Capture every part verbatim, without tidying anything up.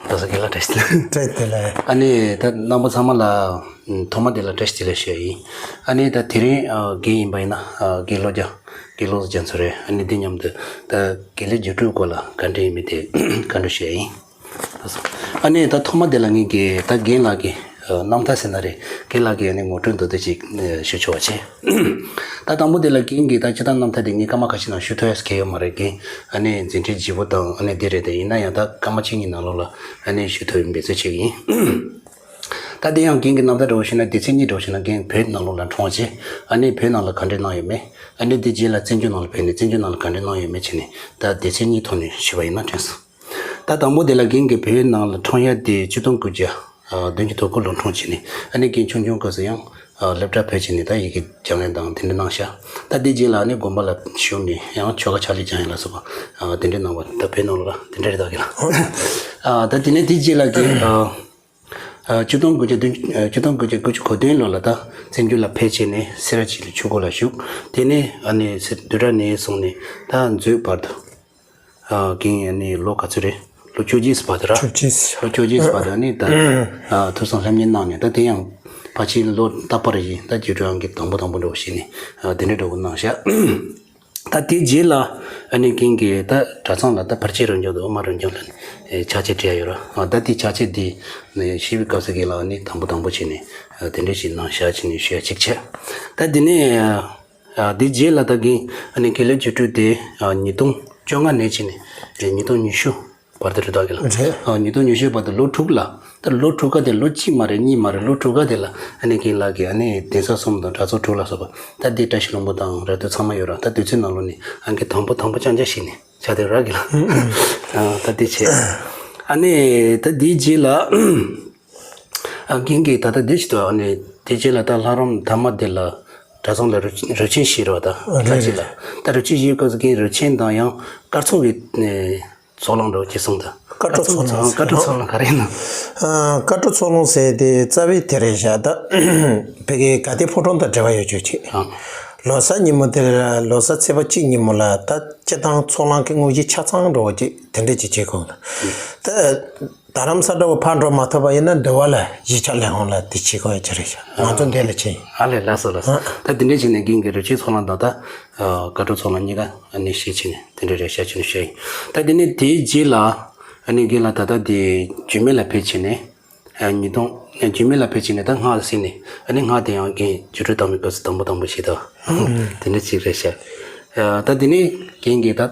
ལགས་སོ། རྒན་ལགས་བཀྲ་ཤིས་བདེ་ལེགས། བཀྲ་ཤིས་བདེ་ལེགས། ཨ་ནི་ད་རྣམ་པ་ཚང་མ་ལ་ཐོག་མ་དེ་ལ་བཀྲ་ཤིས་བདེ་ལེགས་ཞུ་ཡ་ཡིན། ཨ་ནི་ད་དེ་རིང་རྒན་ཡིན་པ་ཡིན་ན་རྒན་བློ་རྒྱ་རྒན་བློ་རྒྱ་མཚོ་རེད། ཨ་ནི་འདི་མཉམ་དུ་ད་དགེ་ལེགས་རྒྱུད་སྤྲུལ་སྐོར་ལ་བཀའ་འདྲི་ཡིན་མིན་དེ་བཀའ་འདྲི་ཞུ་ཡ་ཡིན། ཨ་ནི་ད་ཐོག་མ་དེ་ལ་ངས་ཀྱི་ད་རྒན་ལགས་ཀྱི་རྣམ་ཐར་ཟེར་ན་རེད། རྒན་ལགས་ཀྱི་ཨ་ནི་ངོ་སྤྲོད་མདོར་བསྡུས་ཅིག་ཞུ་ཆོག་པ་བྱས། ད་དང་པོ་དེ་ལ་རྒན་གྱི་ད་སྤྱིར་བཏང་རྣམ་ཐར་དེ་ངས་སྐར་མ་ཁ་ཤས་ནང་ཞུ་ཐུབ་ཡ་གང་ཡང་ཡོད་མ་རེད། རྒན་ཨ་ནི་འཛིན་གྲྭའི་བརྗེ་པོ་དང་ཨ་ནི་འདི་རེད། དེ་ཡིན་ན་ཡང་ད་སྐར་མ་གཅིག་གཉིས་ནང་ལོགས་ལ་ཨ་ནི་ཞུ་ཐུབ་ཡ་འབད་རྩོལ་བྱེད་ཀྱི་ཡིན། ད་དེ་ཡང་རྒན་གྱི་རྣམ་ཐར་འདྲ་བོ་ཞུས་ན་སྡེ་ཚན་གཉིས་འདྲ་བོ་ཞུས་ན་རྒན་བོད་ནང་ལོགས་ལ་འཁྲུངས་བྱས། ཨ་ནི་བོད་ནང་ལ་ག་འདྲས་གནང་ཡོད་མེད། ཨ་ནི་དེ་རྗེས་ལ་བཙན་བྱོལ་ནང་ལ་ཕེབས་ནས་བཙན་བྱོལ་ནང་ལ་ག་འདྲས་གནང་ཡོད་མེད་བྱས་ནས་ད་སྡེ་ཚན་གཉིས་ཐོག་ནས་ཞུས་པ་ཡིན་ན་དྲན་སོང་། ད་དང་པོ་དེ་ལ་རྒན་གྱི་བོད་ནང་ལ་འཁྲུངས་ཡ་དེ་ཆིག་སྟོང་དགུ་བརྒྱ་བདུན་ཅུ་དོན་དགུ་ལོར་འཁྲུངས་བྱས་ནས། ཨ་ནི་རྒན་ཆུང་ཆུང་སྐབས་སུ་ཡང་སློབ་གྲྭ་ཕེབས་བྱས་ནས་ད་ཡི་གེ་སྦྱང་ལེན་དང་དེ་འདྲ་གནང་ཤག་ད་དེ་རྗེས་ལ་ཨ་ནི་དགོན་པ་ལ་ཞུགས་ནས་ཡང་ཆོ་ག་ཕྱག་ལེན་སྦྱང་ཡ་ལ་སོགས་པ་དེ་འདྲ་གནང་བ་ད་བོད་ནང་ལོགས་ལ་དེ་འདྲ་རེད། ད་གི་ལ་ད་དེ་ནས་དེ་རྗེས་ལ་གི་ཆིག་སྟོང་དགུ་བརྒྱ་བདུན་ཆིག་སྟོང་དགུ་བརྒྱ་དགུ་བཅུ་གོ་བདུན་ལོ་ལ་ད་བཙན་བྱོལ་ལ་ཕེབས་བྱས་ནས་སེ་ར་བྱེས་ལ་ཆོས་སྒོ་ལ་ཞུགས། དེ་ནས་ཨ་ནི་སི་བདུན་ཕྲག་ནས་བཟུང་ནས་ད་མཛོད་བར་དུ། རྒན་ཨ་ནི་ལོ་ག་ཚོད་རེད། ལོ་བཅོ་བརྒྱད་བར་དུ་ར། བཅོ་བརྒྱད། ལོ་བཅོ་བརྒྱད་བར་དུ་ཨ་ནི་ད་ཐུགས་སྲུང་ལྷབ་གཉེར་གནང་ནས་ད་དེ་ཡང་ཕལ་ཆེར་ལོ་རྟག་པར་ཡིན་ད་རྒྱུད་སྤྲུལ་ཨང་ཀི་དང་པོ་དང་པོ་འདྲ་བོ་བྱས་ནས་དེ་འདྲ་འདྲ་བོ་གནང་ཤག་ད་དེའི་རྗེས་ལ་ཨ་ནི་རྒན་གྱིས་ད་གྲྭ་ཚང་ལ་ད་ཕར་ཕྱིན་རབ་འབྱམས་དང་དབུ་མ་རབ་འབྱམས་ལ་ཕྱག་ཆས་སྤྲད་ཡོད་ར། ད་དེ་ཕྱག་ཆས་དེ་ཞུས་པའི་སྐབས་སུ་རྒན་ལགས་ཨ་ནི་དང་པོ་དང་པོ་བྱས་ནས་དེ་འདྲ་ཞིག་གནང་ཤག་བྱས་ནས་ཞུ་ཡ་གཅིག་བྱས། ད་དེ་ནས། ཨ། དེ་རྗེས་ལ་ད་གིན་ཨ་ནི་དགེ་ལེགས་རྒྱུད་སྤྲུལ་དེ་ཨ་ཉིས་སྟོང་བཅོ་ལྔ་ནས་བྱས་ནས་ཨ་ཉིས་སྟོང་ཉི་ཤུ་བར་དུ་རེད་ད་གི་ལ། རེད། ཨ་ཉིས་སྟོང་ཉི་ཤུ་བར་དུ་ལོ་དྲུག་ལ། ད་ལོ་དྲུག་ག་དེ་ལོ་གཅིག་མ་རེད་གཉིས་མ་རེད་ལོ་དྲུག་ག་དེ་ལ་ཨ་ནི་རྒན་ལགས་ཀྱིས་ཨ་ནི་གདན་ས་གསུམ་དང་གྲྭ་ཚང་དྲུག་ལ་སོགས་པ་ད་དེ་བཀྲ་ཤིས་ལྷུན་པོ་དང་ར་སྟོད་ཚང་མ་ཡོད་ར། ད་དུས་ཚོད་ནང་ལོགས་ནས་ཨང་ཀི་དང་པོ་དང་པོ་རྐྱང་རྐྱང་ཞིག་ནས་ཆགས་བསྡད་ར་གི་ལ། ཨ་ད་དེ་བྱས། ཨ་ནི་ད་དེའི་རྗེས་ལ། ཨ་རྒན་གྱིས་ད་ལྟ་འདི་ཞིག་ཏུ་ཨ་ནི་དེ་རྗེས་ལ་ད་ལྷ་རམས་ཐ་མ་དེ་ལ་གྲྭ་ཚང་ལ་རུ་རུ་ཆེན་བཞེས་རོགས་ད། ཨ་ད་རེད་ཅི་ལ་རེད། ད་རུ་ཆེན་བཞེས་སྐབས་སུ་རྒན་རུ་ཆེན་དང་ཡང་སྐར་ཚོགས་ཀྱི་ཨ་ཚོགས་ལངས་འགྲོ་ཅེས་གསུངས་ད། སྐར་གྲོ་ཚོགས་ལངས། སྐར་གྲོ་ཚོགས་ལངས་ག་རེ་ཡིན་ན། ཨ་སྐར་གྲོ་ཚོགས་ལངས་ཟེར་དེ་རྩ་བའི་དེ་རེད་བཞག་ད་ཕ་གི་དགའ་ལྡན་ཕོ་བྲང་དང་འབྲེལ་བ་ཡོད་ཆོག་ཅིག་ཨ་ལོ་གསར་ཉིན་མོ་དེ་ལ་ལོ་གསར་ཚེས་པ་གཅིག་ཉིན་མོ་ལ་ད་སྤྱི་བཏང་ཚོགས་ལངས་ཀྱི་དངོས་གཞི་ཆ་ཚང་འགྲོ་བ་ཅིག་དེ་འདྲ་ཅིག་བྱེད་དགོས་ད། རྡ་རམ་ས་འདྲ་བོ་ཕར་འགྲོ་མ་ཐུབ་པ་ཡིན་ན་འདི་བ་ལ་གཞིས་ཆགས་ལས་ཁུངས་ལ་དེ་བྱེད་དགོས་ཡ་ཅི་རེད་ཤག་ང་ཚོ་འདི་ལ་ཕྱིན་ཡིན། ཨ་ལས་ལགས་སོ་ལགས་སོ། ཨ་ད་དེ་འདྲས་བྱས་ནས་རྒན་གྱི་རུ་ཆེན་ཚོགས་ལངས་དང་ད་སྐར་གྲོ་ཚོགས་ལངས་གཉིས་ཀ་ཨ་ནི་བཞེས་བྱས་ནས་དེ་འདྲས་རེད་ཤག་ཅི་ནས་བཤད་ཡིན། ད་དེ་ནས་དེའི་རྗེས་ལ་ཨ་ནི་རྒན་ལགས་ད་ལྟ་དེ་འཇིགས་མེད་ལ་ཕེབས་བྱས་ནས་ཨ་ཉིས་སྟོང་འཇིགས་མེད་ལ་ཕེབས་བྱས་ནས་ད་སྔགས་ཟིན་ནས་ཨ་ནི་སྔགས་དེ་ཡང་རྒན་རྒྱུད་སྤྲུལ་བཏང་བའི་སྐབས་སུ་དང་པོ་དང་པོ་བྱས་ད་དེ་འདྲས་ཅིག་རེད་ཤག་ད་དེ་ནས་རྒན་གྱིས་ད།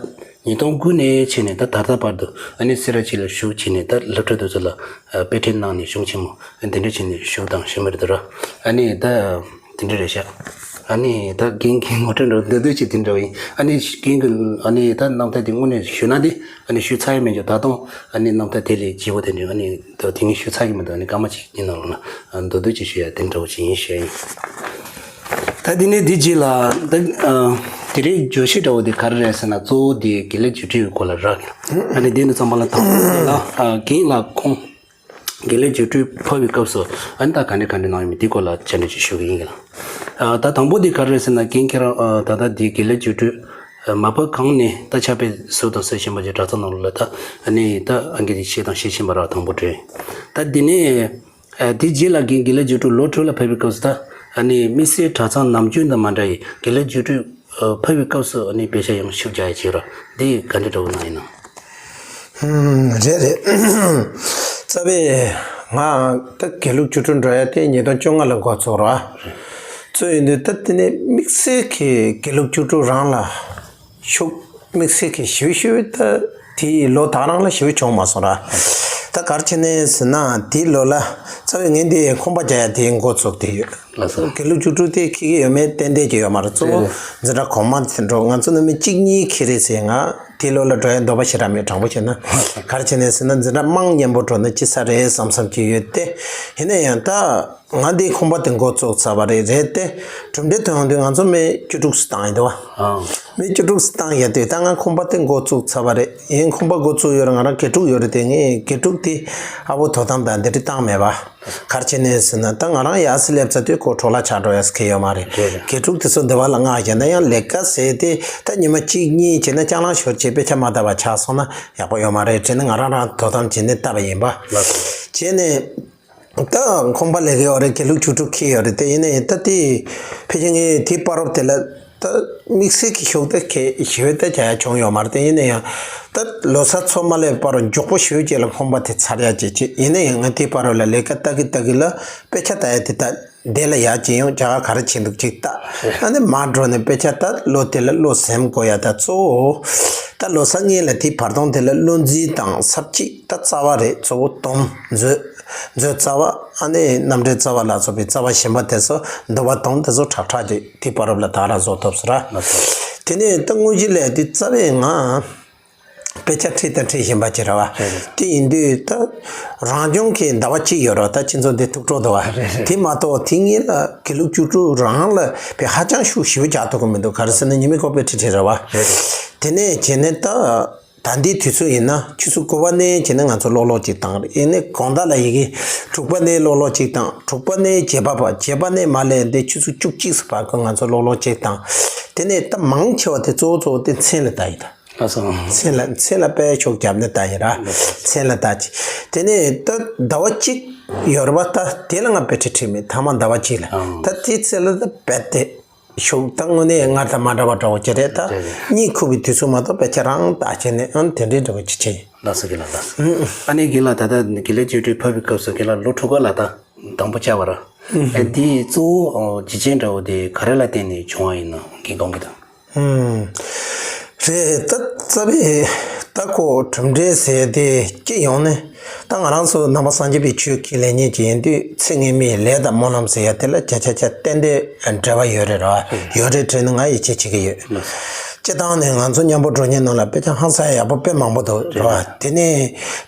ཉིས་སྟོང་དགུ་ནས་བྱས་ནས་ད་ད་ལྟ་བར་དུ་ཨ་ནི་སེ་ར་བྱེས་ལ་བཞུགས་བྱས་ནས་ད་སློབ་གྲྭ་དེ་ཚོ་ལ་ཨ་དཔེ་ཁྲིད་གནང་ནས་གཞུང་ཆེན་མོ་ཨ་འདི་འདྲ་བྱས་ནས་བཞུགས་དང་བཞུགས་མི་རེད་དོ་ར། ཨ་ནི་ད་དེ་འདྲ་རེད་ཤག་ཨ་ནི་ད་རྒན་གྱི་ངོ་སྤྲོད་འདྲ་བོ་འདི་འདྲ་ཅིག་དེ་འདྲ་བོ་ཡིན། ཨ་ནི་རྒན་གྱི་ཨ་ནི་ད་རྣམ་ཐར་དེ་དངོས་གནས་ཞུས་ན་དེ་ཨ་ནི་ཞུས་ཚར་ཡ་མེད་ཀྱང་ད་དུང་ཨ་ནི་རྣམ་ཐར་དེ་ལས་ལྗིད་པོ་དེ་འདྲ་ཨ་ནི་ད་དེ་ངས་ཞུས་ཚར་གྱི་མི་འདུག་ཨ་ནི་སྐར་མ་གཅིག་གཉིས་ནང་ལོགས་ན་ཨ་མདོར་བསྡུས་ཅིག་ཞུ་ཡ་དེ་འདྲ་བོ་ཅིག་ཡིན་ཞུ་ཡ་ཡིན། ད་དེ་ནས་དེ་རྗེས་ལ་ད་ཨ་དེ་རིང་བརྗོད་གཞི་འདྲ་བོ་དེ་ག་རེ་རེད་ཟེར་ན་གཙོ་བོ་དེ་དགེ་ལེགས་རྒྱུད་སྤྲུལ་གྱི་སྐོར་ལ་རག་གི་ཨ་ནི་དེ་ནི་ཚང་མ་ལ་དང་པོ་དེ་ལ་ཨ་རྒན་ལགས་ཁོང་དགེ་ལེགས་རྒྱུད་སྤྲུལ་ཕེབས་པའི་སྐབས་སུ་ཨ་ནི་ད་ག་འདྲ་ག་འདྲ་གནང་ཡོད་མེད་དེའི་སྐོར་ལ་བཅར་འདྲི་ཅིག་ཞུ་གི་ཡིན་གི་ལ། ཨ་ད་དང་པོ་དེ་ག་རེ་རེད་ཟེར་ན་རྒན་ཁྱེད་རང་ཨ་ད་ལྟ་དེ་དགེ་ལེགས་རྒྱུད་སྤྲུལ་ཨ་མ་ཕེབས་གོང་ནས་ད་ཕྱག་དཔེ་བཟོས་དང་བཟོ་བཞིན་པ་ཅིག་གྲྭ་ཚང་ནང་ལོགས་ལ་ད་ཨ་ནི་ད་ཨ་རྒན་དེ་བྱས་དང་བྱེད་བཞིན་པ་རག་དང་པོ་དེ་རེད། ད་དེ་ནས། ཨ་དེ་རྗེས་ལ་རྒན་དགེ་ལེགས་རྒྱུད་སྤྲུལ་ལོ་དྲུག་ལ་ཕེབས་པའི་སྐབས་སུ་ད་ཨ་ནི་དམིགས་བསལ་གྲྭ་ཚང་ནམ་རྒྱུན་དང་མ་འདྲ་བའི་དགེ་ལེགས་རྒྱུད་སྤྲུལ་ཨ་ཕེབས་པའི་སྐབས་སུ་ཨ་ནི་དཔེ་ཆ་ཡང་ཤུགས་རྒྱག་ཡ་བྱས་ར་དེ་ག་འདྲ་འདྲ་བོ་གནང་ཡིན་ནམ། ཧུམ་རེད་རེད། རྩ་བའི་ང་ད་དགེ་ལུགས་རྒྱུད་སྤྲུལ་འགྲོ་ཡ་དེ་ཉིས་སྟོང་བཅོ་ལྔ་ལ་འགོ་བཙུགས་ར། བཙུགས་ཡིན་དུས་ད་དེ་ནས་དམིགས་བསལ་གྱི་དགེ་ལུགས་རྒྱུད་སྤྲུལ་རང་ལ། ཤུགས་དམིགས་བསལ་གྱི་ཞེ་པོ་ཞེ་པོ་ད་དེའི་ལོ་ད་རང་ལ་ཞེ་པོ་བྱུང་མ་སོང་ར། ད་ག་རེ་བྱས་ནས་ཟེར་ན་དེའི་ལོ་ལ་རྩ་བའི་ངས་འདི་ཁང་པ་རྒྱག་ཡ་དེའི་འགོ་བཙུགས་བསྡད་ཡོད། ལགས་སོ། དགེ་ལུགས་རྒྱུད་སྤྲུལ་དེ་འཁྱེར་གྱི་ཡོད་མེད་ཏན་ཏན་གྱི་ཡོད་མ་རེད། གཙོ་བོ་འཛིན་གྲྭ་གོང་མ་དེ་འགྲོ་ང་ཚོ་ནང་མི་གཅིག་གཉིས་འཁྱེར་རེད་ཟེར། ང་དེའི་ལོ་ལ་འགྲོ་ཡ་འདོད་པ་ཞེ་དྲག་མེད། དྲང་པོ་བཤད་ན་ག་རེ་བྱས་ནས་ཟེར་ན་འཛིན་གྲྭ་མང་མཉམ་པོ་འགྲོ་ན་ཅི་ས་རེད་བསམ་བསམ་གྱི་ཡོད་དེ། ཡིན་ན་ཡང་ད། ང་འདིའི་ཁང་པ་དེ་འགོ་བཙུགས་ཚར་བ་རེད། རེད་དེ། གྲུབ་འབྲས་ཐོན་ཡོང་དུས་ང་ཚོ་མི་བཅུ་དྲུག་ཙམ་བཏང་ཡིན་འདུག་བ། ཨང་། མི་བཅུ་དྲུག་ཙམ་བཏང་ཡོད་དུས་ད་ང་ཁང་པ་དེ་འགོ་བཙུགས་ཚར་བ་རེད། ཡིན་ཁང་པ་འགོ་བཙུགས་ཡོད་རེད། ང་རང་དགེ་ཕྲུག་ཡོད་རེད་དེ། ངས་དགེ་ཕྲུག་དེ་ཨ་བོ་དོ་དམ་དང་འདི་འདྲ་བཏང་མེད་པ། ག་རེ་བྱས་ནས་ཟེར་ན། ད་ང་རང་ཡར་སླེབས་ཚར་དུས་ཁོ་འཕྲོ་བརླག་ཆགས་འགྲོ་ཡ་ཟེར་མཁན་ཡོད་མ་རེད། རེད་རེད། དགེ་ཕྲུག་དེ་ཚོ་འདི་བ་ལ་མངགས་བྱས་ན་ཡང་ལས་ཀ་ཟེར་དེ་ད་ཉི་མ་གཅིག་གཉིས་བྱས་ན་ལྕགས་ལམ་ཤོར་བྱས་དཔེ་ཆ་མ་བལྟ་བ་ཆགས་སོང་ན་ཡག་པོ་ཡོད་མ་རེད་དྲན་ནས་ང་རང་རང་དོ་དམ་བྱས་ནས་བལྟས་པ་ཡིན་པ། ལགས་སོ། བྱས་ནས། ད་ཁང་པ་ལས་ཀ་ཡོད་རེད། དགེ་ལུགས་བཅུ་དྲུག་འཁྱེར་ཡོད་རེད། དེ་ཡིན་ནའི་ད་དེ་ཕལ་ཆེར་ངས་དེ་བར་དུ་དེ་ལ་ད་དམིགས་བསལ་གྱི་ཤུགས་ད་གལ་ཞེ་པོ་ད་རྒྱག་ཡ་བྱུང་ཡོད་མ་རེད། དེ་ཡིན་ན་ཡང་ད་ལོ་གསར་ཚོ་མ་སླེབས་བར་མགྱོགས་པོ་ཞེ་པོ་ཅིག་ལ་ཁང་པ་དེ་ཚར་ཡ་བྱེད་ཅིག་ཡིན་ན་ཡང་ང་དེ་བར་ལ་ལས་ཀ་ལྟ་གི་ལྟ་གི་ལ་དཔེ་ཆ་ལྟ་ཡ་དེ་ད་དེ་ལ་ཡ་ཅིག་ཡང་རྒྱ་གར་ག་རེ་བྱེད་འདུག་ཅིག་ལྟ། ཨ་ནི་མར་འགྲོ་ནས་དཔེ་ཆ་ད་བློ་དེ་ལ་བློ་ཟིན་དགོས་ཡ། ད་གཙོ་བོ་ད་ལོ་གསར་སྔོན་ལ་དེ་བར་སྟོང་དེ་ལ་བློ་འཛིན་དང་ས་བཅད་ད་རྩ་བ་རེད། གཙོ་བོ་སྡོམ་མཛོད། མཛོད་རྩ་བ། ཨ་ནི་རྣམ་འགྲེལ་རྩ་བ་ལ་སོགས་པའི་རྩ་བ་གཞན་པ་དེ་ཚོ་འདུལ་བ་སྡོམ་དེ་ཚོ་ཁྲག་ཁྲག་ཅིག་དེ་བར་ལ་ད་ར་བཟོ་ཐུབ་ཟེར་ར། དེ་ནས་ད་དངོས་གཞི་ལས་དེ་རྩ་བའི་ང་དཔེ་ཆ་ཁྲིད་དང་ཁྲིད་བཞིན་པ་ཅིག་ར་བ། དེ་ཡིན་དུས་ད་རང་སྦྱོང་གི་ཟླ་བ་གཅིག་ཡོད་ར། ད་ཁྱེད་ཚོ་འདི་ཐུགས་སྤྲོ་འདུག་བ། དེ་མ་གཏོགས་དེ་ངེད་ལ་དགེ་ལུགས་བཅུ་དྲུག་རང་ལ་དཔེ་ཧ་ཅང་ཤུགས་ཞེ་པོ་རྒྱག་ཐུབ་ཀྱི་མི་འདུག་ག་རེ་ཟེར་ན་ཉི་མའི་ཁོག་པའི་ཁྲིད་ཁྲིད་ར་བ། དེ་ནས་བྱས་ནས་ད། ད་ལྟའི་དུས་ཚོད་ཡིན་ན་ཆུ་ཚོད་དགུ་པ་ནས་བྱས་ནས་ང་ཚོ་ཀློག་ཀློག་ཅིག་བཏང་རེད། ཡིན་ནའི་དགོང་དག་ལ་ཡི་གེ་དྲུག་པ་ནས་ཀློག་ཀློག་ཅིག་བཏང་། དྲུག་པ་ནས་བརྒྱད་པ་བར། བརྒྱད་པ་ནས་མར་ལས་འདི་ཆུ་ཚོད་བཅུ་གཅིག་ཙམ་བར་ཁོ་ང་ཚོ་ཀློག་ཀློག་ཅིག་བཏང་། དེ་ནས་ད་མང་ཆེ་བ་དེ་གཙོ་བོ་གཙོ་བོ་དེ་མཚན་ལ་ལྟ་ཡི་ད། ལགས་སོ། མཚན་ལ་མཚན་ལ་དཔེ་ཤུགས་བརྒྱབ་ནས་ལྟ་ཡི་ར། མཚན་ལ་ལྟ་ཅིག་དེ་ནས་ད་ཟླ་བ་གཅིག་ཡོད་རེད་བ། ད་དེ་ལ་ང་དཔེ་ཁྲིད་ཁྲིད་མེད། ཐ་མ་ཟླ་བ་གཅིག་ལ། ཨང་། ད་དེའི་ཚེ་ལ་ད་རྦད་དེ། ཤུགས་ད་དངོས་གནས་སྔར་དང་མ་འདྲ་བ་འདྲ་བོ་ཅིག་རེད་ད། རེད་རེད། གཉིད་ཁུག་པའི་དུས་ཚོད་མ་གཏོགས་དཔེ་ཆ་རང་ལྟ་བྱས་ནས་ཨང་དེ་འདྲའི་འདྲ་བོ་ཅིག་བྱས་ཡིན། ལགས་སོ་དགེ་ལགས། ལགས་སོ། ཨ་ནི་དགེ་ལགས་ད་ལྟ་དགེ་ལེགས་བཅུ་དྲུག་ཕབ་པའི་སྐབས་སུ་དགེ་ལགས་ལོ་དྲུག་པ་ལ་ད་དང་པོ་བཅར་བ་ར། ཨ་འདི་གཙོ་བོ་རྒྱུ་རྐྱེན་འདྲ་བོ་དེ་ག་རེ་ལ་བརྟེན་ནས་བྱུང་བ་ཡིན་ན་དགེ་སློང་གི་དང་། ཨུམ། རེད། ད་རྩ་བའི་ད་ཁོ་གྲུབ་འབྲས་ཟེར་དེ་སྤྱི་ཡོངས་ནས་ད་ང་རང་ཚོ་ནང་པ་སངས་རྒྱས་པའི་ཆོས་ཀྱི་ལས་གཉེར་གྱི་ཡིན་དུས་ཚེ་སྔོན་མའི་ལས་དང་སྨོན་ལམ་ཟེར་ཡ་དེ་ལ་བརྒྱ་ཆ་བརྒྱ་ཏན་ཏན་འབྲེལ་བ་ཡོད་རེད་ར། ཡོད་རེད་དྲན་ནས་ང་ཡིད་ཆེས་བྱེད་ཀྱི་ཡོད། སྤྱི་བཏང་ནས་ང་ཚོ་མཉམ་པོ་འགྲོ་མཁན་ནང་ལ་དཔེ་ཆ་ཧང་སང་ཡག་པོ་དཔེ་མང་པོ་འདུག་ར། དེ་ནས་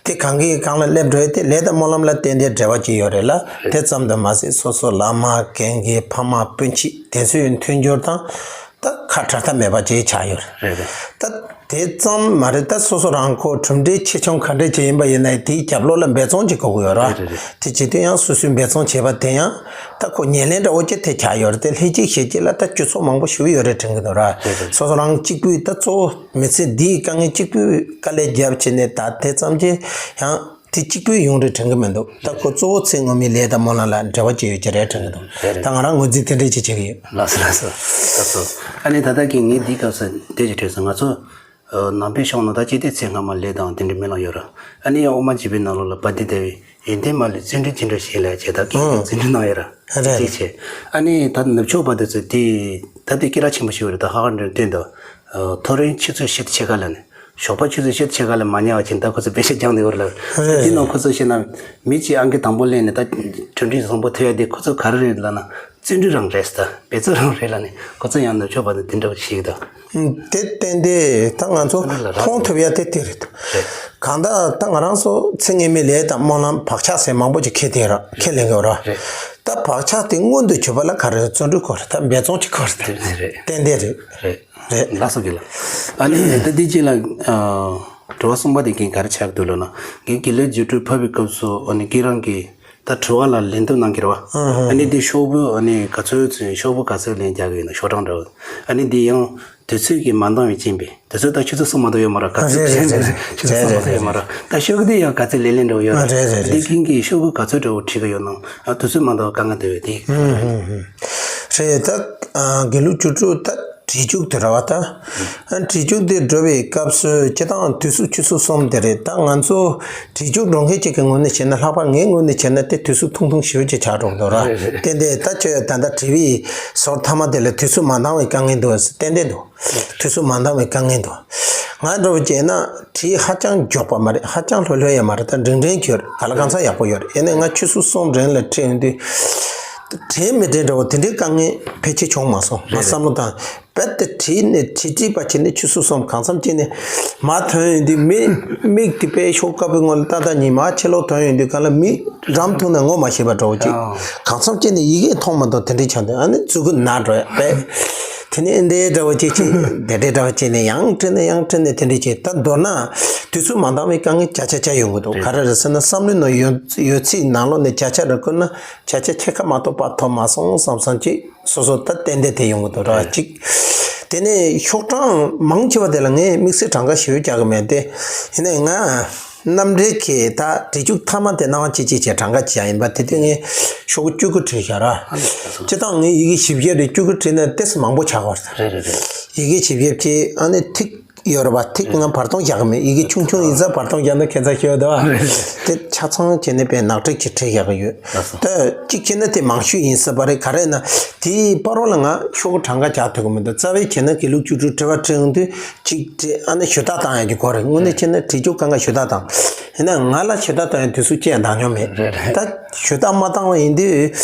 དེ་གང་གིས་གང་ལ་སླེབས་འགྲོ་ཡ་དེ་ལས་དང་སྨོན་ལམ་ལ་ཏན་ཏན་འབྲེལ་བ་ཅིག་ཡོད་རེད་ལ། དེ་ཙམ་དུ་མ་ཟད་སོ་སོ་བླ་མ་རྒན་གྱི་ཕ་མ་སྤུན་མཆེད་དེ་ཚོའི་མཐུན་འགྱུར་དང་། ད་ཁ་བྲལ་ཐབས་མེད་པ་ཅིག་ཆགས་ཡོད་རེད། རེད་རེད། ད་དེ་ཙམ་མ་རེད། ད་སོ་སོ་རང་ཁོ་གྲུབ་འབྲས་ཆེ་ཆུང་ག་འདྲ་ཅིག་ཡིན་པ་ཡིན་ན་དེའི་རྒྱབ་ལོགས་ལ་འབད་བརྩོན་ཅིག་དགོས་ཀྱི་ཡོད་ར། རེད་རེད་རེད། དེ་བྱེད་དུས་ཡང་སོ་སོའི་འབད་བརྩོན་བྱས་པ་དེ་ཡང་ད་ཁོ་ཉེར་ལེན་འདྲ་བོ་ཅིག་དེ་ཆགས་ཡོད་རེད། དེ་ལྷན་སྐྱེས་ཞེ་གཅིག་ལ་ད་སྤྱི་ཚོགས་མང་པོ་ཞུ་གི་ཡོད་རེད་དྲན་གྱི་འདུག་ར། རེད་རེད། སོ་སོ་རང་གཅིག་པུས་ད་གཙོ་བོ་མི་ཚེ་འདིའི་དཀའ་ངལ་གཅིག་པུས་དཀའ་ལས་བརྒྱབ་བྱས་ནས་ད་དེ་ཙམ་གྱིས་ཡང་། དེ་གཅིག་པུས་ཡོང་རེད་དྲན་གི་མི་འདུག་ད་ཁོ་གཙོ་བོ་ཚེ་སྔོན་མའི་ལས་དང་སྨོན་ལམ་ལ་འབྲེལ་བ་ཅིག་ཡོད་ཀྱི་རེད་དྲན་གི་འདུག་རེད་རེད། ད་ང་རང་ངོས་འཛིན་དེ་འདྲས་ཅིག་བྱེད་ཀྱི་ཡོད། ལགས་སོ་ལགས་སོ། ལགས་སོ། ཨ་ནི་ད་ལྟ་གི་ངས་འདིའི་སྐབས་སུ་དེ་ཅིག་དྲིས་སོང་། ང་ཚོ་ནང་པའི་ཕྱོགས་ནང་ད་ཅི་སྟེ་ཚེ་སྔ་མ་ལས་དང་དེ་འདྲའི་སྨོན་ལམ་ཡོད་ར། ཨ་ནི་ཡང་དབུ་མ་འཇུག་པའི་ནང་ལོགས་ལ་བ་དེ་བདེ་བའི་ཡོན་ཏན་མ་ལུས་བརྩོན་འགྲུས་ཅི་འདྲ་ཞིག་ལས་བྱེད་ད་གི་བརྩོན་འགྲུས་གནང་ཡོད་ར། རེད་རེད། ཅིག་བྱས། ཨ་ནི་ད་ནུབ་ཕྱོགས་པ་དེ་ཚོས་དེ་ད་དེ་སྐད་གྲགས་ཆེན་པོ་ཞིག་ཡོད་རེད། ད་ཧ་ཧ་འདྲ་བསྟན་འདུག་ཐོ་རེངས་ཆུ་ཚོད་བཞི་དང་ཕྱེད་ཀ་ལ་ནི། ཞོགས་པ་ཆུ་ཚོད་བཞི་ཕྱེད་ཀ་ལ་མ་ཉལ་བ་ཅིག་ད་ཁོ་ཚོ་དཔེ་ཆ་སྦྱངས་ནས་ཡོད་རེད་ལ། རེད། དེ་ནང་ཁོ་ཚོ་བཤད་ན། མི་གཅིག་ཨང་ཀི་དང་པོ་ལེན་ནས་ད་གྲུབ་འབྲས་བཟང་པོ་ཐོབ་ཡ་དེ་ཁོ་ཚོ་ག་རེ་རེད་ལབ་ན། བརྩོན་འགྲུས་རང་རེད་ཟེར། འབད་རྩོལ་རང་རེད་ལབ་ནས་ཁོ་ཚོ་ཡང་ནུབ་ཕྱོགས་པ་དང་དེ་འདྲ་བ་ཞིག་ད། ཨུམ། དེ་ཏན་ཏན་ད་ང་ཚོ་མཐོང་ཐུབ་ཡ་དེ་དེ་རེད། རེད། གང་ལྟར་ད་ང་རང་ཚོ་ཚེ་སྔོན་མའི་ལས་དང་སྨོན་ལམ་བག་ཆགས་ཟེར་མང་པོ་ཅིག་འཁྱེར་བསྡད་ར་འཁྱེར་ལེན་གི་ཡོད་ར། རེད། ད་བག་ཆགས་དེ་མངོན་དུ་གྱུར་པ་ལ་ག་རེ་རེད། བརྩོན་འགྲུས་དགོས་རེད། ད་འབད་བརྩོན་ཅིག་དགོས་རེད། དེ་རེད། ཏན་ཏན་རེད། རེད། རེད། ལགས་སོ་དགེ་ལགས། ཨ་ནི་ད་འདི་གཅིག་ལ་ཨ་དྲི་བ་གསུམ་པ་དེ་གིན་ག་རེ་ཆགས་འདུག་ལབ་ན། ངས་དགེ་ལེགས་བཅུ་དྲུག་ཕབ་པའི་སྐབས་སུ་ཨ་ནི་ཁྱེད་རང་གིས་ད་དྲི་བ་ལ་ལན་འདེབས་གནང་གི་རེད་བ། ཨ་ནི་འདི་ཤོག་བུ་ཨ་ནི་ག་ཚོད་ཚོད་ཤོག་བུ་ག་ཚོད་ལན་རྒྱག་གི་ཡིན་ན་ཤོག་གྲངས་འདྲ་བོ། ཨ་ནི་འདི་ཡང་དུས་ཚོད་ཀྱིས་མ་འདང་བའི་རྐྱེན་པས་དུས་ཚོད་ད་ཆུ་ཚོད་གསུམ་མ་གཏོགས་ཡོད་མ་རེད། ག་ཚོད་རེད་རེད་རེད། ཆུ་ཚོད་གསུམ་མ་གཏོགས་ཡོད་མ་རེད། ད་ཤོག་གུ་འདི་ཡང་ག་ཚོད་ལེན་ལེན་འདྲ་བོ་ཡོད་རེད། རེད་རེད་རེད། འདི་ཀུན་གྱིས་ཤོག་གུ་ག་ཚོད་འདྲ་བོ་བྲིས་ཀྱི་ཡོད་ན་ཨ་དུས་ཚོད་མ་འདང་བ་དཀའ་ངལ་འདུག་བས་དེ། རེད། ད་དགེ་ལུགས་བཅུ་དྲུག་ད་བྲིས་བཅུག་དེ་ར་བ་ད། བྲིས་བཅུག་དེ་འགྲོ་བའི་སྐབས་སུ་སྤྱི་བཏང་དུས་ཚོད་ཆུ་ཚོད་གསུམ་དེ་རེད། ད་ང་ཚོ་བྲིས་བཅུག་འགྲོ་མཁན་ཅིག་གི་ངོས་ནས་བྱས་ན་ལྷག་པར་ངའི་ངོས་ནས་བྱས་ན་དེ་དུས་ཚོད་ཐུང་ཐུང་ཞེ་པོ་ཅིག་ཆགས་འགྲོ་གི་འདུག་ར། རེད་རེད། ཏན་ཏན་ད་ཁྱོད་ད་ལྟ་བྲིས་པའི་ཟུར་མཐའ་མ་དེ་ལ་དུས་ཚོད་མ་འདང་བའི་དཀའ་ངལ་འདུག་ཟེར་ཏན་ཏན་འདུག་དུས་ཚོད་མ་འདང་བའི་དཀའ་ངལ་འདུག་ང་འདྲ་བོ་བྱས་ན་བྲིས་ཧ་ཅང་མགྱོགས་པ་མ་རེད། ཧ་ཅང་ལྷོད་ལྷོད་ཡང་མ་རེད། ད་འབྲིང་འབྲིང་གྱུར་ག་ལ་གང་ཚ་ཡག་པོ་ཡོད་རེད། ཡིན་ནའི་ང་ཆུ་ཚོད་གསུམ་རིང་ལ་བྲིས་ཡོང་དུས། དྲན་མི་དྲན་འདྲ་བོ་དེ་འདྲའི་དཀའ་ངལ་ཕལ་ཆེར་བྱུང་མ་སོང་། ང་བསམ་བློ་བཏང་རྦད་དེ་བྲིས་ནས་བྲིས་བྲིས་པ་བྱས་ནས་ཆུ་ཚོད་གསུམ་གང་འཚམ་བྱས་ནས་མར་ཐོན་ཡོང་དུས་མིག་མིག་དེ་དཔེ་ཤོག་དཀར་པོའི་ངོས་ལ་ཏག་ཏག་ཉིལ། མར་ཕྱི་ལོགས་ཐོན་ཡོང་དུས་གང་ལ་མིག་རམ་ཐུག་ནས་ངོ་མ་ཤེས་པ་འདྲ་བོ་ཅིག་གང་འཚམ་བྱས་ནས་ཡི་གེ་མཐོང་མ་ཐུབ་དེ་འདྲའི་ཆགས་འདུག་ཨ་ནི་མཛུབ་གུ་ན་འགྲོ་ཡ་དཔེ། དེ་ནས་འདི་འདྲ་བོ་ཅིག་བྱས། དེ་འདྲ་འདྲ་བོ་བྱས་ནས་ཡང་བྲིས་ནས་ཡང་བྲིས་ནས་དེ་འདྲ་བྱས། ད་མདོར་ན་དུས་ཚོད་མ་འདང་བའི་དཀའ་ངལ་བརྒྱ་ཆ་བརྒྱ་ཡོང་གི་འདུག་རེད། ག་རེ་རེད་ཟེར་ན། བསམ་བློའི་ནང་ཡོད་ཡོད་ཚད་ནང་ལོགས་ནས་བརྒྱ་ཆ་རེ་བཀོད་ན་བརྒྱ་ཆ་ཕྱེད་ཀ་མ་གཏོགས་པ་ཐོབ་མ་སོང་བསམ་བསམ་ཅིག་སོ་སོ་ད་ཏན་ཏན་དེ་ཡོང་གི་འདུག་ར། རེད། གཅིག་དེ་ནས་ཤོག་གྲངས་མང་ཆེ་བ་དེ་ལ་ངས་དམིགས་བསལ་གྲངས་ཀ་ཞེ་པོ་རྒྱག་གི་མེད་དེ། ཡིན་ནའི་ང་རྣམ་འགྲེལ་གྱི་ད་བྲིས་རྒྱུགས་མཐའ་མ་དེ་སྣང་བ་ཅིག་ཅིག་བྱས་གྲངས་ཀ་བྱས་ཡིན་པ། དེ་དུས་ངས་ཤོག་བུ་བཅུ་དགུ་བྲིས་བཞག་ར། སྤྱིར་བཏང་ངས་ཡི་གེ་བཞི་བརྒྱ་རེ་བཅུ་དགུ་བྲིས་ན་ཏོག་ཙམ་མང་པོ་ཆགས་པ་རེད། རེད་རེད་རེད། ཡི་གེ་བཞི་བརྒྱ་བྱས། ཨ་ནི་ཐིག་ཡོད་རེད་པ། ཐིག་ང་བར་སྟོང་རྒྱག་གི་མེད། ཡི་གེ་ཆུང་ཆུང་ཡིན་ཙང་བར་སྟོང་རྒྱག་ན་ཁྱད་མཚར་ཤོས་འདུག་བ། དེ་ཆ་ཚང་བྱས་ནས་དཔེ་ནག་ཁྲིག་ཅིག་བྲིས་བཞག་གི་ཡོད། ད་གཅིག་བྱས་ན་དེ་མང་ཤོས་ཡིན་སྲིད་པ་རེད། ག་རེ་ན་དེའི་བར་བ་ལ་ང་ཤོག་གུ་གྲངས་ཀ་རྒྱག་ཐུབ་ཀྱི་མི་འདུག་རྩ་བའི་བྱས་ན་དགེ་ལུགས་བཅུ་དྲུག་དྲི་བ་དྲི་ཡོང་དུས་གཅིག་དྲི། ཨ་ནི་ཞུ་དག་བཏང་ཡག་གི་སྐོར་རེད། དངོས་གནས་བྱས་ན་བྲིས་རྒྱུགས་གང་ག་ཞུ་དག་བཏང་། ཡིན་ན་ང་ལ་ཞུ་དག་བཏང་ཡག་དུས་ཚོད་ཅི་ཡང་འདང་མྱོང་མེད། རེད་རེད། ད་ཞུ་དག་མ་བཏང་བ་ཡིན་དུས་